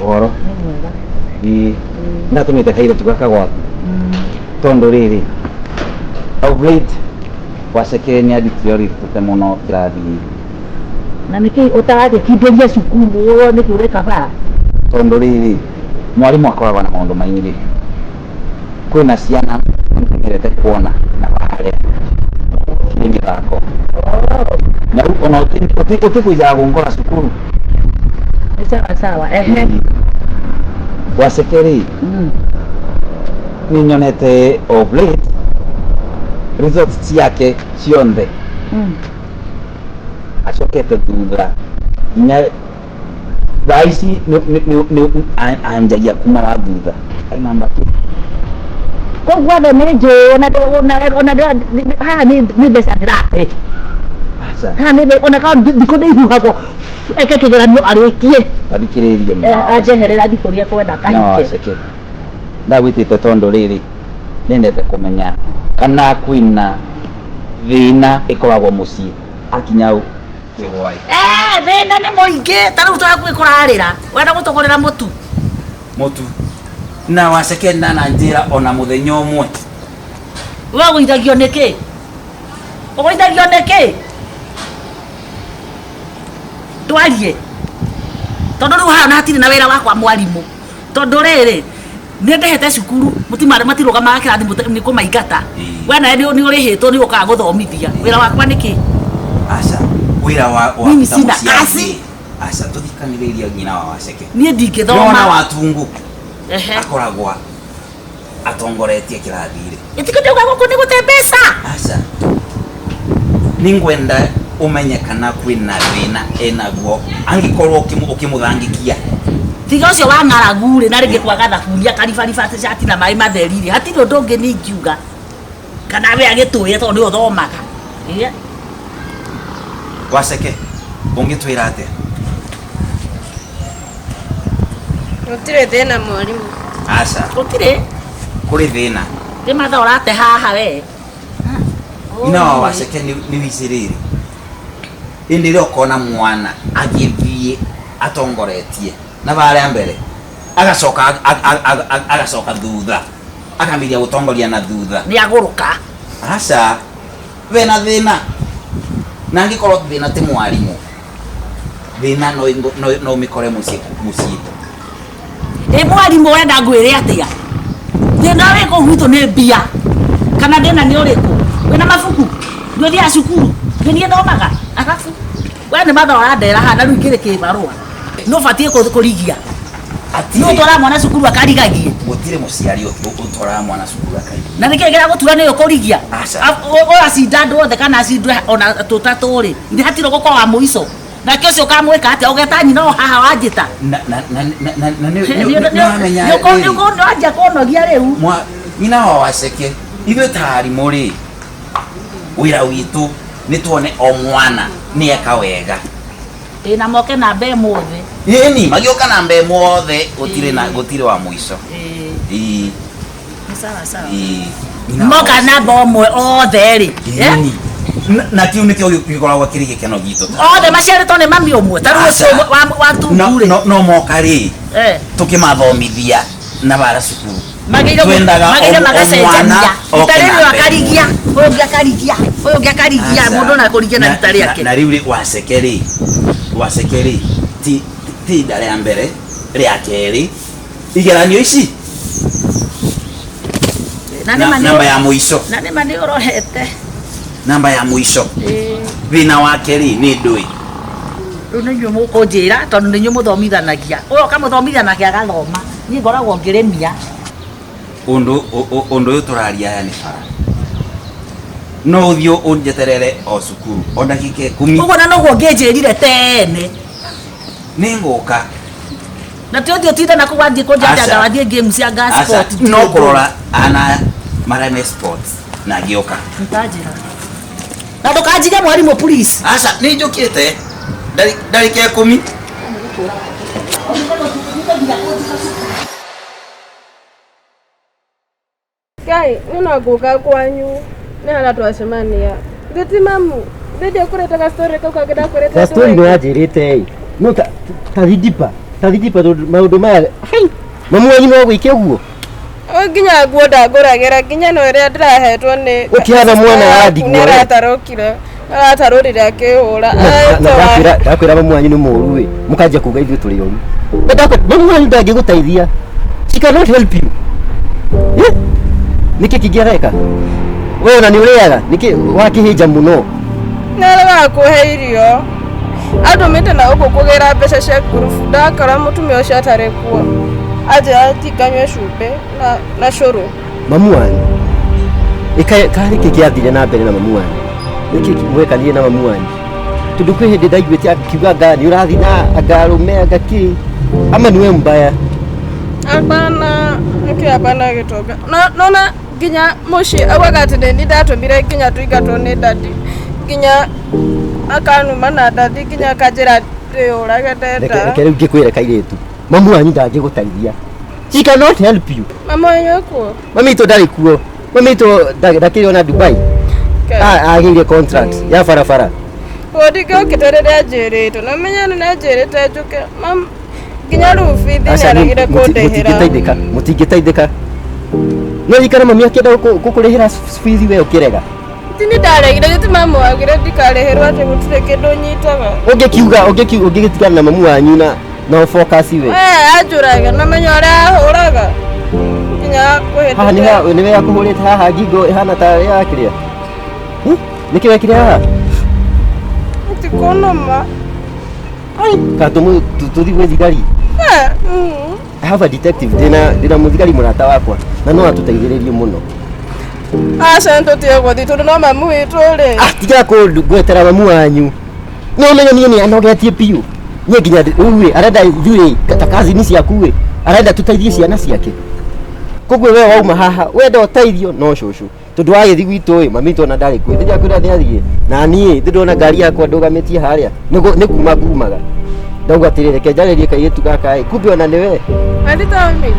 Ũhoro? Nĩ mwega. Ĩĩ, ndatũmĩte kairĩtu gaka gwaku tondũ rĩrĩ of late Waceke nĩ adeteriorate mũno kĩrathi-inĩ. Na nĩkĩ ũtaragĩkindĩria cukuru ũũ nĩkĩ ũreka bara? Tondũ rĩrĩ mwarimũ akoragwo na maũndũ maingĩ, kwĩna ciana nĩmenyerete kuona na harĩa cirĩ mĩthako na rĩu ona ũtĩkũijaga gũnkora cukuru. Nĩ sawa sawa. Ehe. Waceke rĩ, nĩ nyonete of late results ciake cionthe acokete thutha nginya thaa ici anjagia kuma wa thutha namba kĩ. Koguo andũ nĩ njũĩ ona ona haha nĩ mbeca ndĩrate. Aca. Haha nĩ ona ka thikũ nĩ ihuhagwo eke kĩgeranio arĩkie. Tathikĩrĩrie. Anjeherera thikũ iria kwenda No kahike. Waceke, ndagwĩtĩte tondũ rĩrĩ nĩndete kũmenya kana kwĩna thĩna ĩkoragwo mũciĩ akinya kwĩgwaĩ. Eh, thĩna nĩ mũingĩ ta rĩu twakuĩ kũrarĩra wenda gũtũgũrĩra mũtu. Mũtu na Waceke ndana njĩra ona mũthenya ũmwe. We ũgũithagio nĩkĩ? Ũgũithagio nĩkĩ? Twarie tondũ rĩu haha na hatirĩ na wĩra wakwa mwarimũ tondũ rĩrĩ nĩ ndehete cukuru mũtimarĩ matirũgamaga kĩrathi nĩ kũmaingata we nawe nĩ ũrĩhĩtwo nĩ ũkaga gũthomithia wĩra wakwa nĩkĩ? Aca, wĩra wa Mimi ta sina mũciari kazi. rĩ, aca tũthikanĩrĩria nyina wa Waceke. Niĩ ndingĩthoma. Nĩwona Watungu Ehe. akoragwo atongoretie kĩrathi rĩ. Ĩtikĩndauga gũkũ nĩ gũte mbeca. Aca, nĩngwenda ũmenye kana kwĩna thĩna enaguo angĩkorwo ũkĩmũthangĩkia. Tiga ũcio wa ng'aragu rĩ na rĩngĩ kwaga thabuni akaribariba cati na maĩ matheri rĩ hatirĩ ũndũ ũngĩ niĩ ingiuga kana we agĩtũĩre tondũ nĩwe ũthomaga. Ĩĩ. Waceke, ũngĩtwĩra atĩa? Gũtirĩ thĩna mwarimũ. Aca. Gũtirĩ. Kũrĩ thĩna. Nĩ mathaa ũrate haha we. Nyina wa Waceke nĩ wicĩ rĩrĩ hĩndĩ ĩrĩa ũkona mwana agĩthiĩ atongoretie na barĩa mbere agacoka agacoka thutha akambiria gũtongoria na thutha. Nĩ agũrũka. Aca, wena thĩna na angĩkorwo thĩna ti mwarimũ, thĩna no ũmĩkore mũciĩ mũciĩ. Ĩ mwarimũ wenda ngwĩre atĩa? Thĩna wĩ kũu gwitũ nĩ mbia kana thĩna nĩ ũrĩkũ? Wĩna mabuku? Nĩ ũthiaga cukuru? Nĩ niĩ thomaga? Arabu we nĩ mathaa ũrandera haha na rĩu ingĩrĩ kĩbarũa nĩ ũbatiĩ kũrigia. Nĩ ũtwaraga mwana cukuru akarigagie. Gũtirĩ mũciari ũtwaraga mwana cukuru akarigagie. Na nĩkĩĩ kĩragũtura nĩ ũkũrigia? Aca. Ũracinda andũ othe kana acindwe ona tũtatũ rĩ, ithe hatirĩ gũkorwo wa mũico. Nake ũcio ũkamwĩka atĩa ũgeta nyina o haha wanjĩta. Na na na na na nĩ nĩ nĩ wanjia kũnogia rĩu. Nyina wa Waceke ithuĩ ta arimũ rĩ wĩra witũ nĩ tuone o mwana nĩ eka wega. Ĩ na moke namba ĩmwe othe. Ĩni magĩũka namba ĩmwe othe gũtirĩ na gũtirĩ wa mũico. Ĩĩ. Nĩ sawa sawa. Ĩĩ. Moka namba ĩmwe othe rĩ. Ĩni. Na kiu nĩkĩo gĩkoragwo kĩrĩ gĩkeno gitũ. Othe maciarĩtwo nĩ mami ũmwe ta rĩu ũcio wa tungu rĩ. No moka rĩ tũkĩmathomithia na bara cukuru. Magĩire magacenjania rita rĩrĩ akarigia ũyũ ũngĩ akarigia ũyũ ũngĩ akarigia mũndũ na kũrigia na rita rĩake. Na rĩu rĩ Waceke rĩ ti ihinda rĩa mbere rĩa kerĩ igeranio ici namba ya mũico. Na nĩma nĩ ũrorete namba ya mũico thĩna wake rĩ nĩ ndũĩ. Rĩu nĩ inyuĩ mũkũnjĩra tondũ nĩ inyuĩ mũthomithanagia ũyũ ũkamũthomithia nake agathoma niĩ ngoragwo ngĩrĩmia. Ũndũ ũyũ tũraria aya nĩ bara no ũthiĩ ũnjeterere o cukuru o ndagĩka 10. Ũguo na noguo ũngĩnjĩrire tene. Nĩ ngũka. Na ti ũthiĩ ũtinde na kũu wathiĩ kũnjanja wathiĩ game cia gas sport. No kũrora ana marĩa me sports na ngĩũka. Ntanjĩra. Na ndũkanjige mwarimũ please. Aca nĩ njũkĩte ndarĩka 10. Ngai nĩ no ngũka kwanyu nĩ harĩa twacemania. Ndĩti mamu ndĩndĩ ũkũrĩte ga story kau kangĩ ndakwĩrĩte. Ga story nĩ wanjĩrĩte ĩ. No ta thindipa tondũ maũndũ maya mamu wanyu no gwĩke ũguo. Nginya nguo ndangũragĩra nginya no ĩrĩa ndĩrahetwo nĩ ũkĩhana mwana wa ndigwa. Nĩ aratarũkire aratarũrire akĩhũra. Ndakwĩra mamu wanyu nĩ mũũru ĩ mũkanjia kuga ithuĩ tũrĩ oru. Mamu wanyu ndangĩgũteithia. She cannot help you. Nĩkĩ kĩngĩ areka? We ona nĩ ũrĩaga nĩkĩ wakĩhĩnja mũno? Nĩ aregaga kũhe irio. Andũmĩte na gũkũ kũgĩra mbeca cia ngurubu ndakora mũtumia ũcio atarĩ kuo. Anjĩra ndinganyue cumbĩ na cũrũ. Mamu wanyu karĩ kĩ kĩathire na mbere na mamu wanyu? Nĩkĩ mwekanire na mamu wanyu? Tondũ kwĩ hĩndĩ ndaiguĩte akiuga anga nĩ ũrathiĩ na anga arũme anga kĩ ama nĩwe mbaya? Hapana, nĩkĩ hapana gĩtonga. Nona nginya mũciĩ augaga atĩ nĩ niĩ ndatũmire nginya tũingatwo nĩ dadi nginya akanuma na dadi nginya akanjĩra ndĩyũrage ndenda. Reke rĩu ngĩkwĩre kairĩtu mamu wanyu ndangĩgũteithia. She cannot help you. Mamu wanyu ekuo? Mami witũ ndarĩ kuo. Mami witũ ndakĩrĩ ona Dubai. Agĩire contract ya barabara. Koguo ndingĩokĩte rĩrĩa anjĩrĩte na menye nĩ anjĩrĩte njũke nginya rĩu bithi nĩ aregire kũndĩhĩra. Mũtingĩteithĩka. No ikara mami akĩenda gũkũrĩhĩra bithi we ũkĩrega. Ti nĩ ndaregire gĩtĩ mamu wagire ndikarĩhĩrwo atĩ gũtirĩ kĩndũ nyitaga. Ũngĩkiuga ũngĩgĩtigana na mamu wanyu na focus we. Anjũraga na menya ũrĩa ahũraga. Nginya kũhĩtũka. Haha nĩwe akũhũrĩte haha ngingo ĩhana ta ya kĩrĩa. Nĩkĩ wekire haha? Tikũnũma. Ka tũthiĩ gwĩ thigari. I have a detective ndĩna mũthigari mũrata wakwa na no atũteithĩrĩrie mũno. Aca nĩtũtige gũthiĩ tondũ no mamu witũ rĩ. Tiga kũngwetera mamu wanyu. No ũmenye niĩ nĩ anogetie biũ. Niĩ nginya rĩu rĩ arenda ithuĩ ta kazini ciaku rĩ arenda tũteithie ciana ciake. Koguo we wauma haha wenda ũteithio no cũcũ. Tondũ wagĩthiĩ gwitũ ĩ mami witũ ona ndarĩ kuo. Ndĩrakwĩra nĩ athiĩ. Na niĩ ndĩrona ngari yakwa ndũgamĩtie harĩa nĩ kuma ngumaga. Ndauga atĩrĩrĩ reke njarĩrie kairĩtu gaka ĩ kumbe ona nĩwe. Wathiĩ taũni?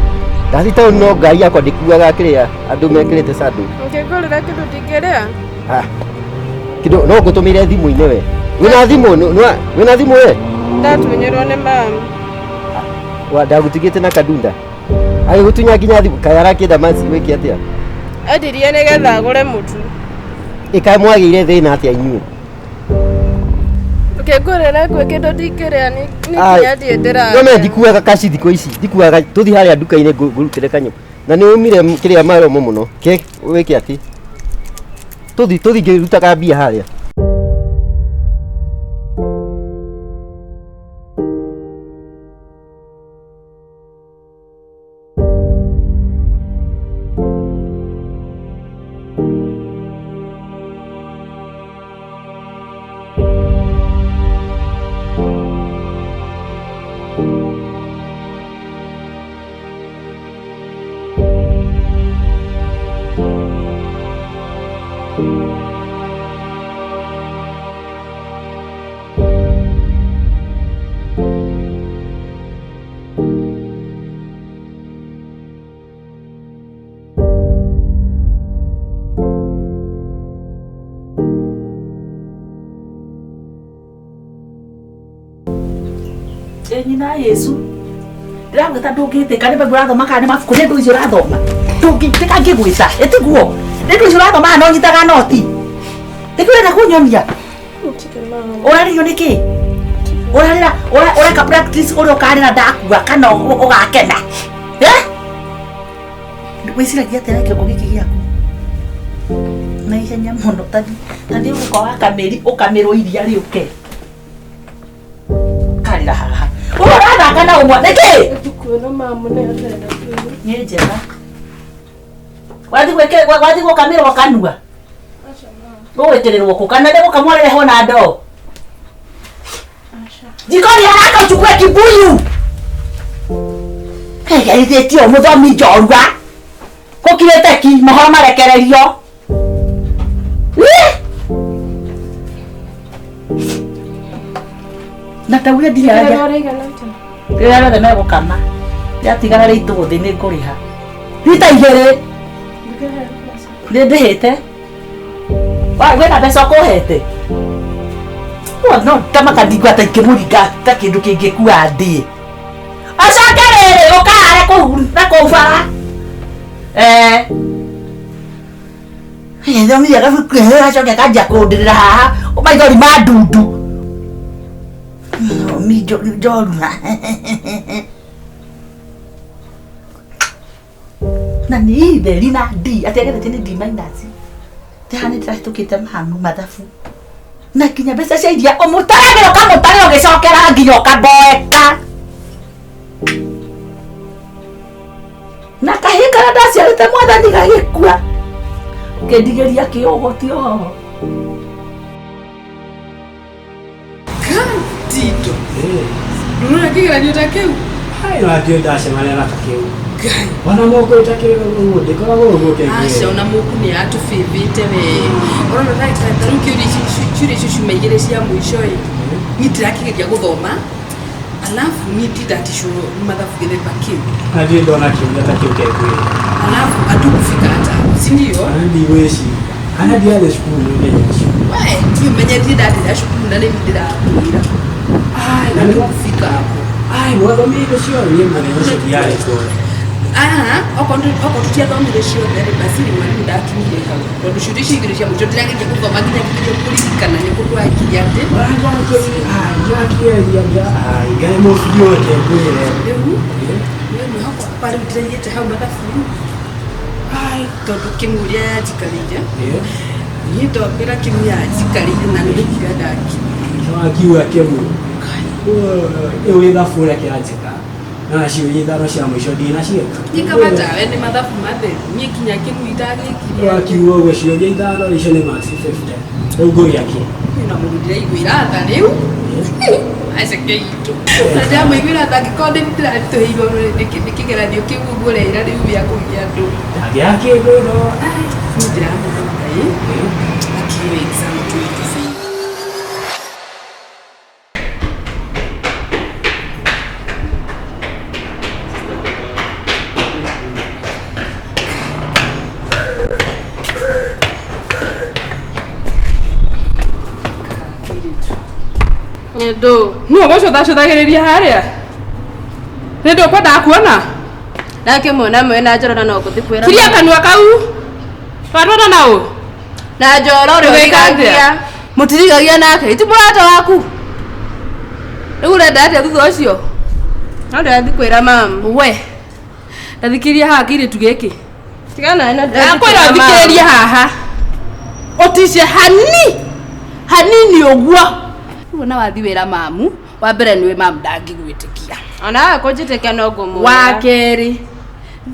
Ndathiĩ taũni no ngari yakwa ndĩkuaga kĩrĩa andũ mekĩrĩte sandũ. Ũngĩngũrĩra kĩndũ ndingĩrĩa? Kĩndũ no ngũtũmĩre thimũ-inĩ we. Wĩna thimũ? Wĩna thimũ we? Ndatunyĩrwo nĩ mamu. Ndagũtigĩte na kadunda. Agĩgũtunya nginya thimũ kaĩ arakĩenda maci wĩke atĩa? Endirie nĩgetha agũre mũtu. Ĩ kaĩ mwagĩire thĩna atĩa inyuĩ? Ũkĩngũrĩra kwĩ kĩndũ ndingĩrĩa nĩ nginya thiĩ ndĩrarĩa. No me ndikuaga kaci thikũ ici ndikuaga tũthiĩ harĩa nduka-inĩ ngũrutĩre kanyamũ. Na nĩ ũmire kĩrĩa maromo mũno. Ke wĩke atĩ? Tũthiĩ ngĩrutaga mbia harĩa. Nyina Yesu ndĩragwĩta ndũngĩtĩka nĩ mbegũ ũrathoma kana nĩ mabuku nĩ ndũ icio ũrathoma ndũngĩtĩka ngĩgwĩta ĩtiguo nĩ ndũ icio ũrathoma no nyitaga noti nĩkĩ ũrenda kũnyonia ũrarĩrio nĩkĩ ũrarĩra ũreka practice ũrĩa ũkarĩra ndakua kana ũgakena wĩciragia atĩa na kĩongo gĩkĩ gĩaku na ihenya mũno tathiĩ gũka wa kamĩri ũkamĩrwo iria rĩũke karĩra haha ũrathaka na ũmwe nĩkĩ nĩ njega wathiĩ gũkamĩrwo kanua gũgwĩkĩrĩrwo kũ kana nĩ gũkamwo rehwo na ndoo jikoni haraka uchukue kibuyu hegeithĩtio mũthomi njorua gũkirĩte ki mohoro marekererio na tauria ndiraragia rĩrĩa rĩothe megũkama rĩatigara rĩitũ thĩ nĩ ngũrĩha rita igĩrĩ nĩ ndĩhĩte wĩna mbeca ũkũhete no tamakandingwa ta ikĩmũringa ta kĩndũ kĩngĩkua ndĩ acoke rĩrĩ ũkahare kũu na kũu bara thomithia gabuku acoke akanjia kũndĩrĩra haha maithori ma ndundu mi njorua na nĩ itheri na D atĩ ageretie nĩ D minus ndĩha nĩ ndĩrahĩtũkĩte mamu mathabu na nginya mbeca cia iria ũmũtaragĩra ũkamũtarĩra ũgĩcokera nginya ũkamboeka na kahĩĩ karĩa ndaciarĩte mwathani gagĩkua ũkĩndigĩria kĩũgo ti oho Tito ndũrona kĩgeranio ta kĩu ndio ndacemania na ta kĩu ona moko ta kĩu ndĩkoragwo ũguo aca ona mũku nĩ atũbĩbĩte we ũrona ta rĩu kĩũria ciũria icio ciuma igĩrĩ cia mũico ĩ niĩ ndirakĩgeria gũthoma alafu niĩ ndindaticwo mathabu gĩthemba kĩu na ndirĩ ndona kĩũria ta kĩu kengwĩra alafu hatukufika hata si ndio ndigwĩciria kana ndiathiĩ cukuru mũthenya ũcio we niĩ ũmenye ndirĩ ndatĩra cukuru na nĩ ndĩrakwĩra na hatukufika hapo ai mwathomire ciothe niĩ mũthenya ũcio ndiarĩ kuo okorwo tũtiathomire ciothe rĩ basi rĩ mwarimũ ndakinyire hau tondũ ciũria icio igĩrĩ cia mũico ndĩrageria gũthoma nginya kĩgerio kũririkana nĩ kũ twakinya atĩ ngai mũbiũ reke ngwĩre rĩu we mwĩhoko wakwa rĩu ndĩraigĩte hau mathabu tondũ kĩmũria yanjikarĩire niĩ ndombĩra kĩmu yanjikarĩire na nĩ gũkira ndakinya wakiuga kĩmu ĩu gĩthabu ũrĩa kĩranjĩka na ciũria ithano cia mũico ndinaciĩka niĩ kaba tawe nĩ mathabu matheru niĩ nginya kĩmu itagĩkire wakiuga ũguo ciũria ithano icio nĩ marks 50 rĩu ngũgĩa kĩ na mũndũ ndĩraiguĩra tha rĩu aceke itũ na ndĩramũiguĩra tha angĩkorwo nĩ ndĩraritũhĩirwo nĩ kĩgeranio kĩu ũguo ũreira rĩu gĩa kũgia andũ ndangĩaga kĩndũ no niĩ ndĩramũtha Ngai akiyo exam tũitũbĩire Ndu nũ ũgũcũthacũthagĩrĩria harĩa nĩ ndũkwendaga kuona ndakĩmuona mwena Njoro no ngũthiĩ kwĩra kiria kanua kau twatwana naũ na Njoro ũrĩa Ũgĩka atĩa? ũrigagia mũtirigagia nake ti mũrata waku rĩu ũrenda atĩa thutha ũcio no ndĩrathiĩ kwĩra mamu we ndathikĩria haha kĩirĩtu gĩkĩ tigana na ndakwĩra ũthikĩrĩrie haha ũtice hani hanini ũguo rĩu ona wathi wĩra mamu wa mbere nĩwe mamu ndangĩgwĩtĩkia ona kũnjĩtĩkia no ngũmwĩra wa kerĩ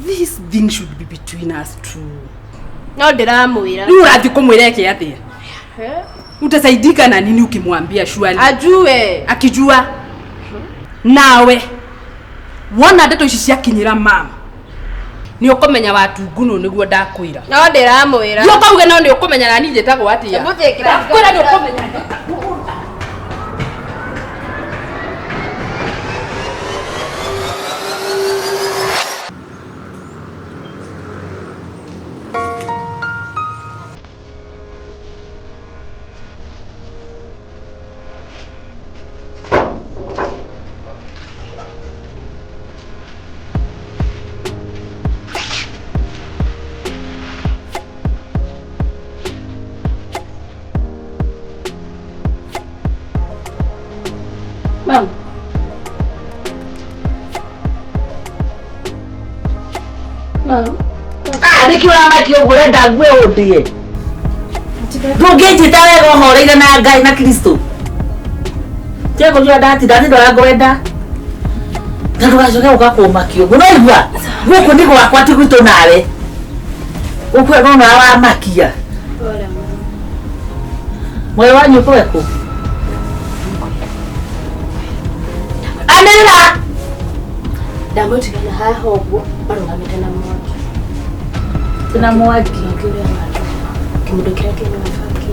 this thing should be between us two no ndĩramwĩra rĩu ũrathiĩ kũmwĩra eke atĩa utasaidika na nini ukimwambia shwali ajue akijua nawe wona ndeto ici ciakinyĩra mama nĩ ũkũmenya watunguno nĩguo ndakwĩra no ndĩramwĩra Thiĩ ũkauge no nĩ ũkũmenya na niĩ njĩtagwo atĩa Hebu thĩkĩra ndakwĩra nĩ ũkũmenya Ah, nĩkĩ ũramakia ũguo ũrenda ngue ũndĩe? Ndũngĩnjĩta wega ũhoreire na Ngai na Kristo. Tiga kũnjĩra ndatinda ndinda ũrĩa ngwenda. Na ndũgacoke gũka kũmakia ũguo. No igua, gũkũ nĩ gwakwa ti gwitũ nawe. Gũkũ no nawe wamakia. Mwarĩ wa nyũkwa ekũ? Anĩrĩra! Ndamũtigana haha ũguo marũgamĩte na mwaki. Na mwaki. Mwaki ũrĩa wa kĩmũndũ kĩrĩa kĩnyuaga bangi.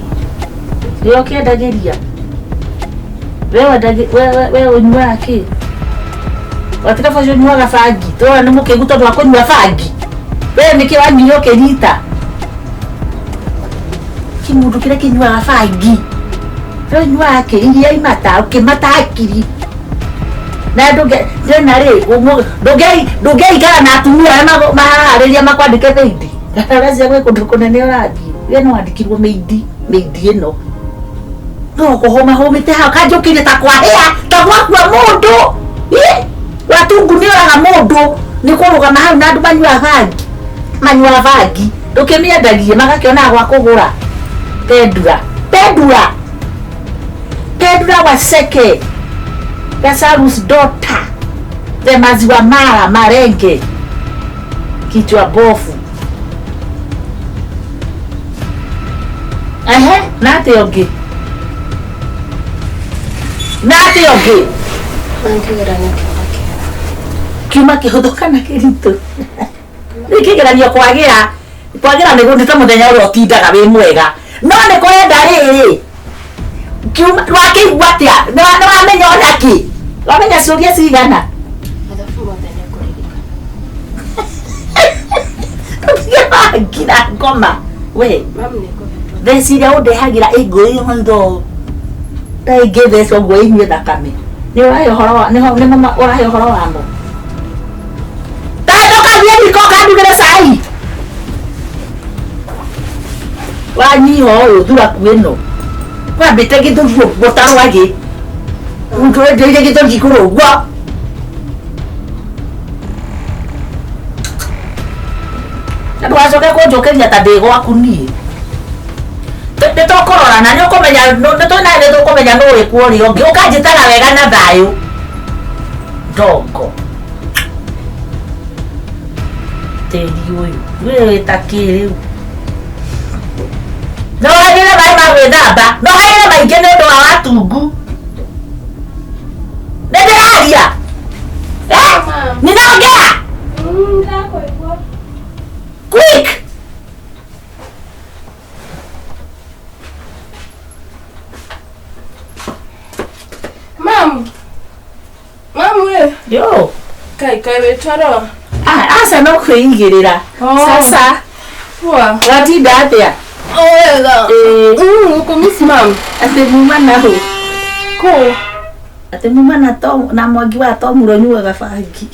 Nĩwe ũkĩendagĩria? We ũnyuaga kĩ? Watiga ũcio ũnyuaga bangi. Tũrona nĩ mũkĩgu tondũ wa kũnyua bangi. We nĩkĩ wanyuire ũkĩnyita? Kĩmũndũ kĩrĩa kĩnyuaga bangi. We ũnyuaga kĩ? Iria imata, ũkĩmata hakiri. Na ndũngĩ rĩ, ndũngĩikara na atumia arĩa maraharĩria makwandĩke maidi. Ũreciria gwĩ kũndũ kũnene ũrathiĩ. We no wandĩkirwo maidi, maidi ĩno. No kũhũmahũmĩte hau kanjũkĩrie ta kwahĩa ta gwakua mũndũ. Ĩ, watungu nĩ oraga mũndũ nĩ kũrũgama hau na andũ manyuaga bangi. Manyuaga bangi. Ndũkĩmĩendagie magakĩonaga gwa kũgũra. Pendura. Pendura. Pendura Waseke. Lazarus daughter. The maziwa mara marenge. Kichwa bofu. Ehe, na atĩa ũngĩ? Na atĩa ũngĩ? Kĩgeranio kiuma kĩega. Kiuma kĩhũthũ kana kĩritũ? Rĩu kĩgeranio kwagĩra kwagĩra nĩ ta mũthenya ũrĩa ũtindaga wĩ mwega. No nĩ kũrenda rĩrĩ. Kiuma wakĩigua atĩa? Nĩ wamenya ona kĩ? Wamenya ciũria cigana? Mathabu mothe nĩ ngũririkana. Ndũtige bangi na ngoma. We. Mami nĩ ngũhetwo. Theci iria ũndehagĩra ĩngũĩ maitho. Ta ĩngĩthecwo ũguo ĩnyue thakame. Nĩ ũrahe ũhoro wa nĩho nĩmo ũrahe ũhoro wamo. Ta ndũkathiĩ riko ũkandugĩre cai. Wanyiha ũyũ thuraku ĩno. Wambĩte gĩthũri ũguo ta rwagĩ. Ũndũire gĩthũri igũrũ ũguo. Na ndũgacoke kũnjũkĩria ta ndĩ gwaku niĩ. Nĩ tũkũrorana nĩ ũkũmenya nĩ twĩna nĩ tũkũmenya nũ wĩ kuo ũrĩa ũngĩ. Ũkanjĩtaga wega na thayũ. Ndongo. Tĩri ũyũ. Wĩ wĩta kĩ rĩu? No hagĩre maĩ ma gwĩthamba. No hagĩre maingĩ nĩ ũndũ wa watungu. Nĩ ndĩraria. Eh? Ninaongea. Quick. Mam. Mam we. Yo. Kai kai wĩ toro. Ah, aca no kwĩigĩrĩra. Sasa. Poa. Watinda atĩa? O wega. Ngũkũmiss mam. Atĩ muma na hũ. Kũ? Atĩ muma na Tom na mwangi wa Tom ũrĩa ũnyuaga bangi.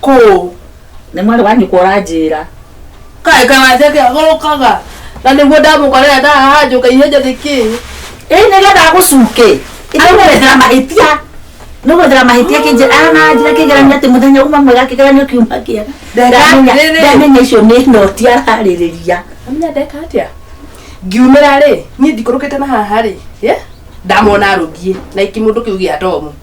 Kũ? Nĩ mwarĩ wa nyũkwa ũranjĩra. Kai kai waceke agũrũkaga. Na nĩguo ndamũkorera ndahaha ihenya nĩkĩ? Ĩ nĩgetha agũcuke. Nĩgwethera mahĩtia. Nĩgwethera mahĩtia kĩnjĩra ana njĩra kĩgeranio atĩ mũthenya uma mwega kĩgeranio kiuma kĩega. Ndamenya icio nĩ noti ararĩrĩria. Amenya ndeka atĩa? Ngiumĩra rĩ, niĩ ndikũrũkĩte na haha rĩ, ndamona arũngiĩ na ikĩmũndũ kĩu gĩa Tomu.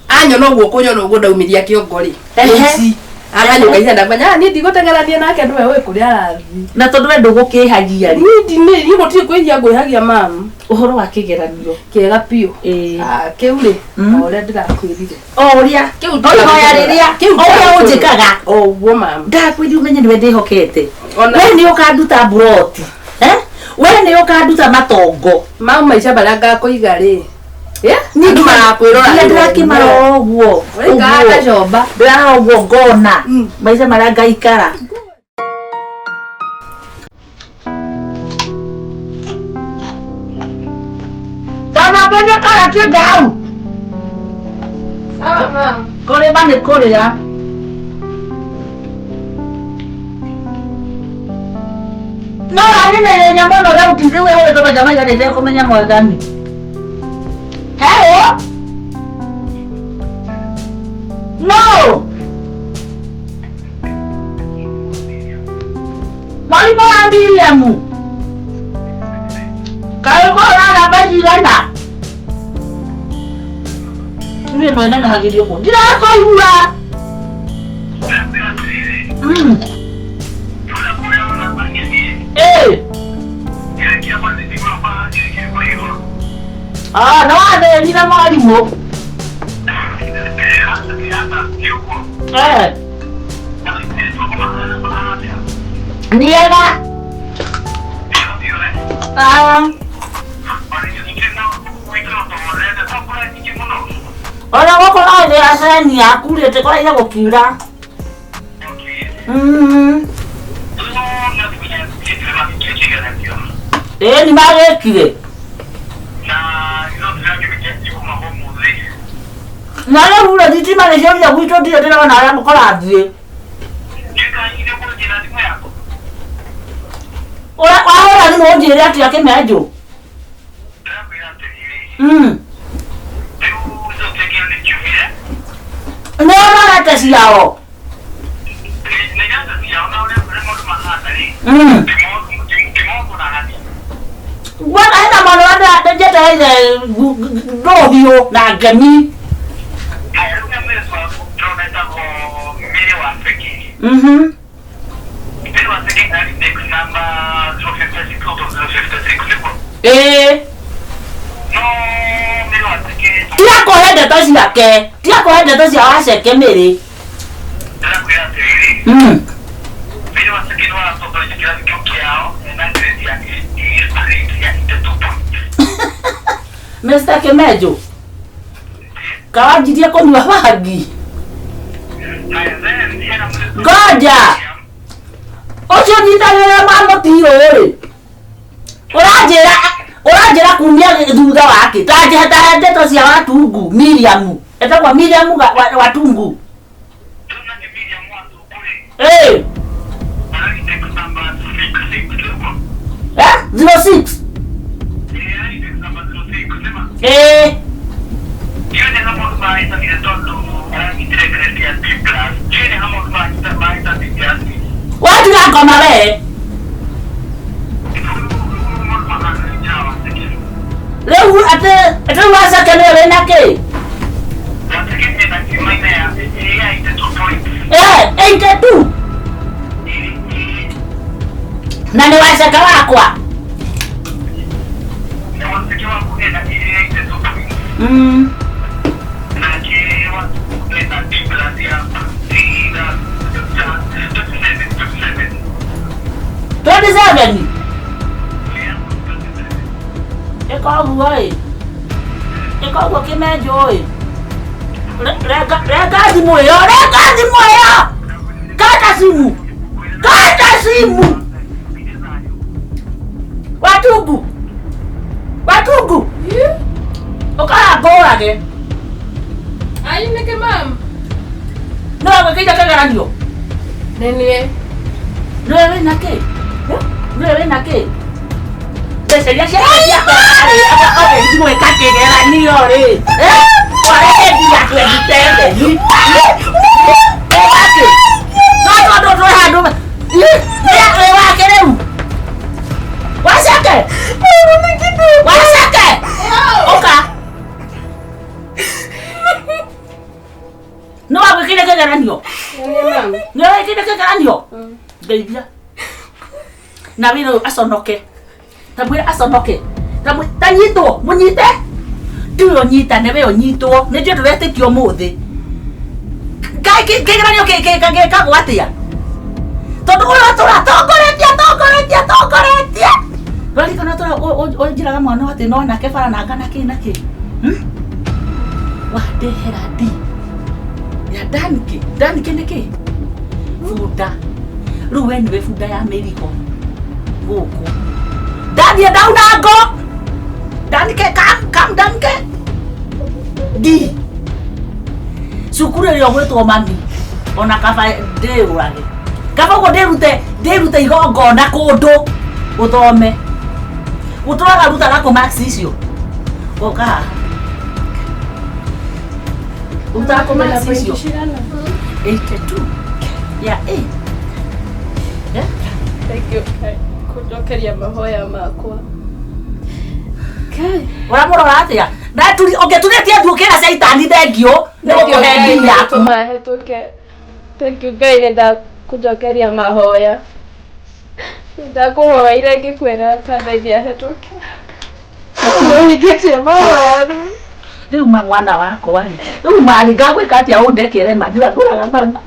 Anyona ũguo kũnyona ũguo ndaumiria kĩongo rĩ. Ehe. Aganyũka ihenya ndamenya niĩ ndigũteng'erania nake nĩwe ũĩ kũrĩa arathiĩ. Na tondũ we ndũgũkĩhagia rĩ. Niĩ niĩ gũtirĩ kwĩhia ngwĩhagia mam. Ũhoro wa kĩgeranio. Kĩega biũ. Kĩu rĩ, o ũrĩa ndĩrakwĩrire. O ũrĩa. Kĩu O ihoya rĩrĩa. O ũrĩa ũnjĩkaga. O ũguo mam. Ndakwĩrire ũmenye nĩwe ndĩhokete. We nĩ ũkanduta mburoti. We nĩ ũkanduta matongo. Mam maica marĩa ngakũiga rĩ. Niĩ marakwĩrora. Ndĩrakĩmarora ũguo. Ũikaraga comba. Ndĩrarora ũguo ngona. Maica marĩa ngaikara. Tana mbona kara ndau. Sawa mam. Kũrĩma nĩ kũrĩa. No arĩ na mũno rĩu rĩu ĩhũrĩtwo maita maigana ĩtekũmenya mwathani. Hello? No! Mwarimũ wa Miriamu kaĩ ũraramba cigana niĩ no ĩnenehagĩrio ũguo ndirakũigua. Ĩĩ. Ah, no wathĩnire mwarimũ. Eh. Niega. Ah. Ona gũkũ no thĩ aceni yaku rĩ tĩkoraire gũkiura. Ĩĩ nĩ magĩkire. Na rĩu rĩ thitima nĩ ciorire gwitũ ndirĩ ndĩrona harĩa kũrathiĩ. Wahũra thimũ ũnjĩre atĩa kĩmenjũ? Nĩ ũrorete ciao? Bwana hena mwana wa njetereire ndũhiũ na ngemi. Ĩĩ. Tiga kũhe ndeto ciake, tiga kũhe ndeto cia Waceke mĩrĩ. Mr. Kimenjo kawanjirie kũnyua bangi. Ngoja ũcio nyitagĩrĩra mamũtirũ rĩ ũranjĩra kumia thutha wake ta ndeto cia Watungu Miriamu etagwo Miriamu Watungu. Eh. Eh 06. Eh. Watiga ngoma we. Rĩu atĩ rĩu Waceke nĩwe wĩna kĩ? Eh, 82. Na nĩ Waceke wakwa. 27. Ĩka ũguo ĩ. Ĩka ũguo kĩmenjũ ĩ. Renga thimũ ĩyo, renga thimũ ĩyo. Kata simu. Kata simu. Watungu. Watungu. Ũkara ngũrage. Ai nĩkĩ mam? No gwĩkĩire kĩgeranio. Nĩ niĩ. Nĩwe wĩna kĩ? Nĩwe wĩna kĩ? Mbeca iria ciakwenda gwĩka kĩgeranio rĩ. Warendia 27. Ĩwakĩ? No tondũ twĩ handũ. Nĩ wake rĩu. Waceke. Waceke. Ũka. No wagwĩkĩire kĩgeranio? Nĩ wĩkĩire kĩgeranio? Ngeithia. Na wĩra ũyũ aconoke. Ta mwĩre aconoke. Ta nyitwo, mũnyite. Tiwe ũnyitane, we ũnyitwo. Nĩ njũĩ ndũretĩkia ũmũthĩ. Kĩgeranio gĩkagwo atĩa? Tondũ ũyũ atũra atongoretie atongoretie atongoretie. Ũraririkana atũra ũnjĩraga mwana atĩ no nake bara nanga na kĩ na kĩ. Wandehera D. Ya Danke. Danke nĩ kĩ? Bunda. Rĩu we nĩwe bunda ya mĩrigo gũkũ. Ndathiĩ ndauna ngo. Danke, come Danke. D. Cukuru ĩrĩa ũgwĩtwo mami ona kaba ndĩũrage. Kaba ũguo ndĩrute igongona kũndũ ũthome. Ũtũraga rutaga kũ marks icio. Ũka haha. Rutaga kũ marks icio. 82. Ya A. Yeah? Thank you Ngai kũnjokeria mahoya makwa. Ngai. Ũramũrora atĩa? Ũngĩturĩtie ndu ũkĩra caitani thengio nĩ gũkũhe ngiri yaku. Tũma hetũke. Thank you Ngai nĩ ndakũnjokeria mahoya. Nĩ ndakũhoeire ngĩkwĩra kandeithia hetũke. Nĩũhingĩtie mahoya rĩu. Rĩu ma mwana wakwa rĩ, rĩu marĩ ngagwĩka atĩa ũndekere ma ndũraga ma.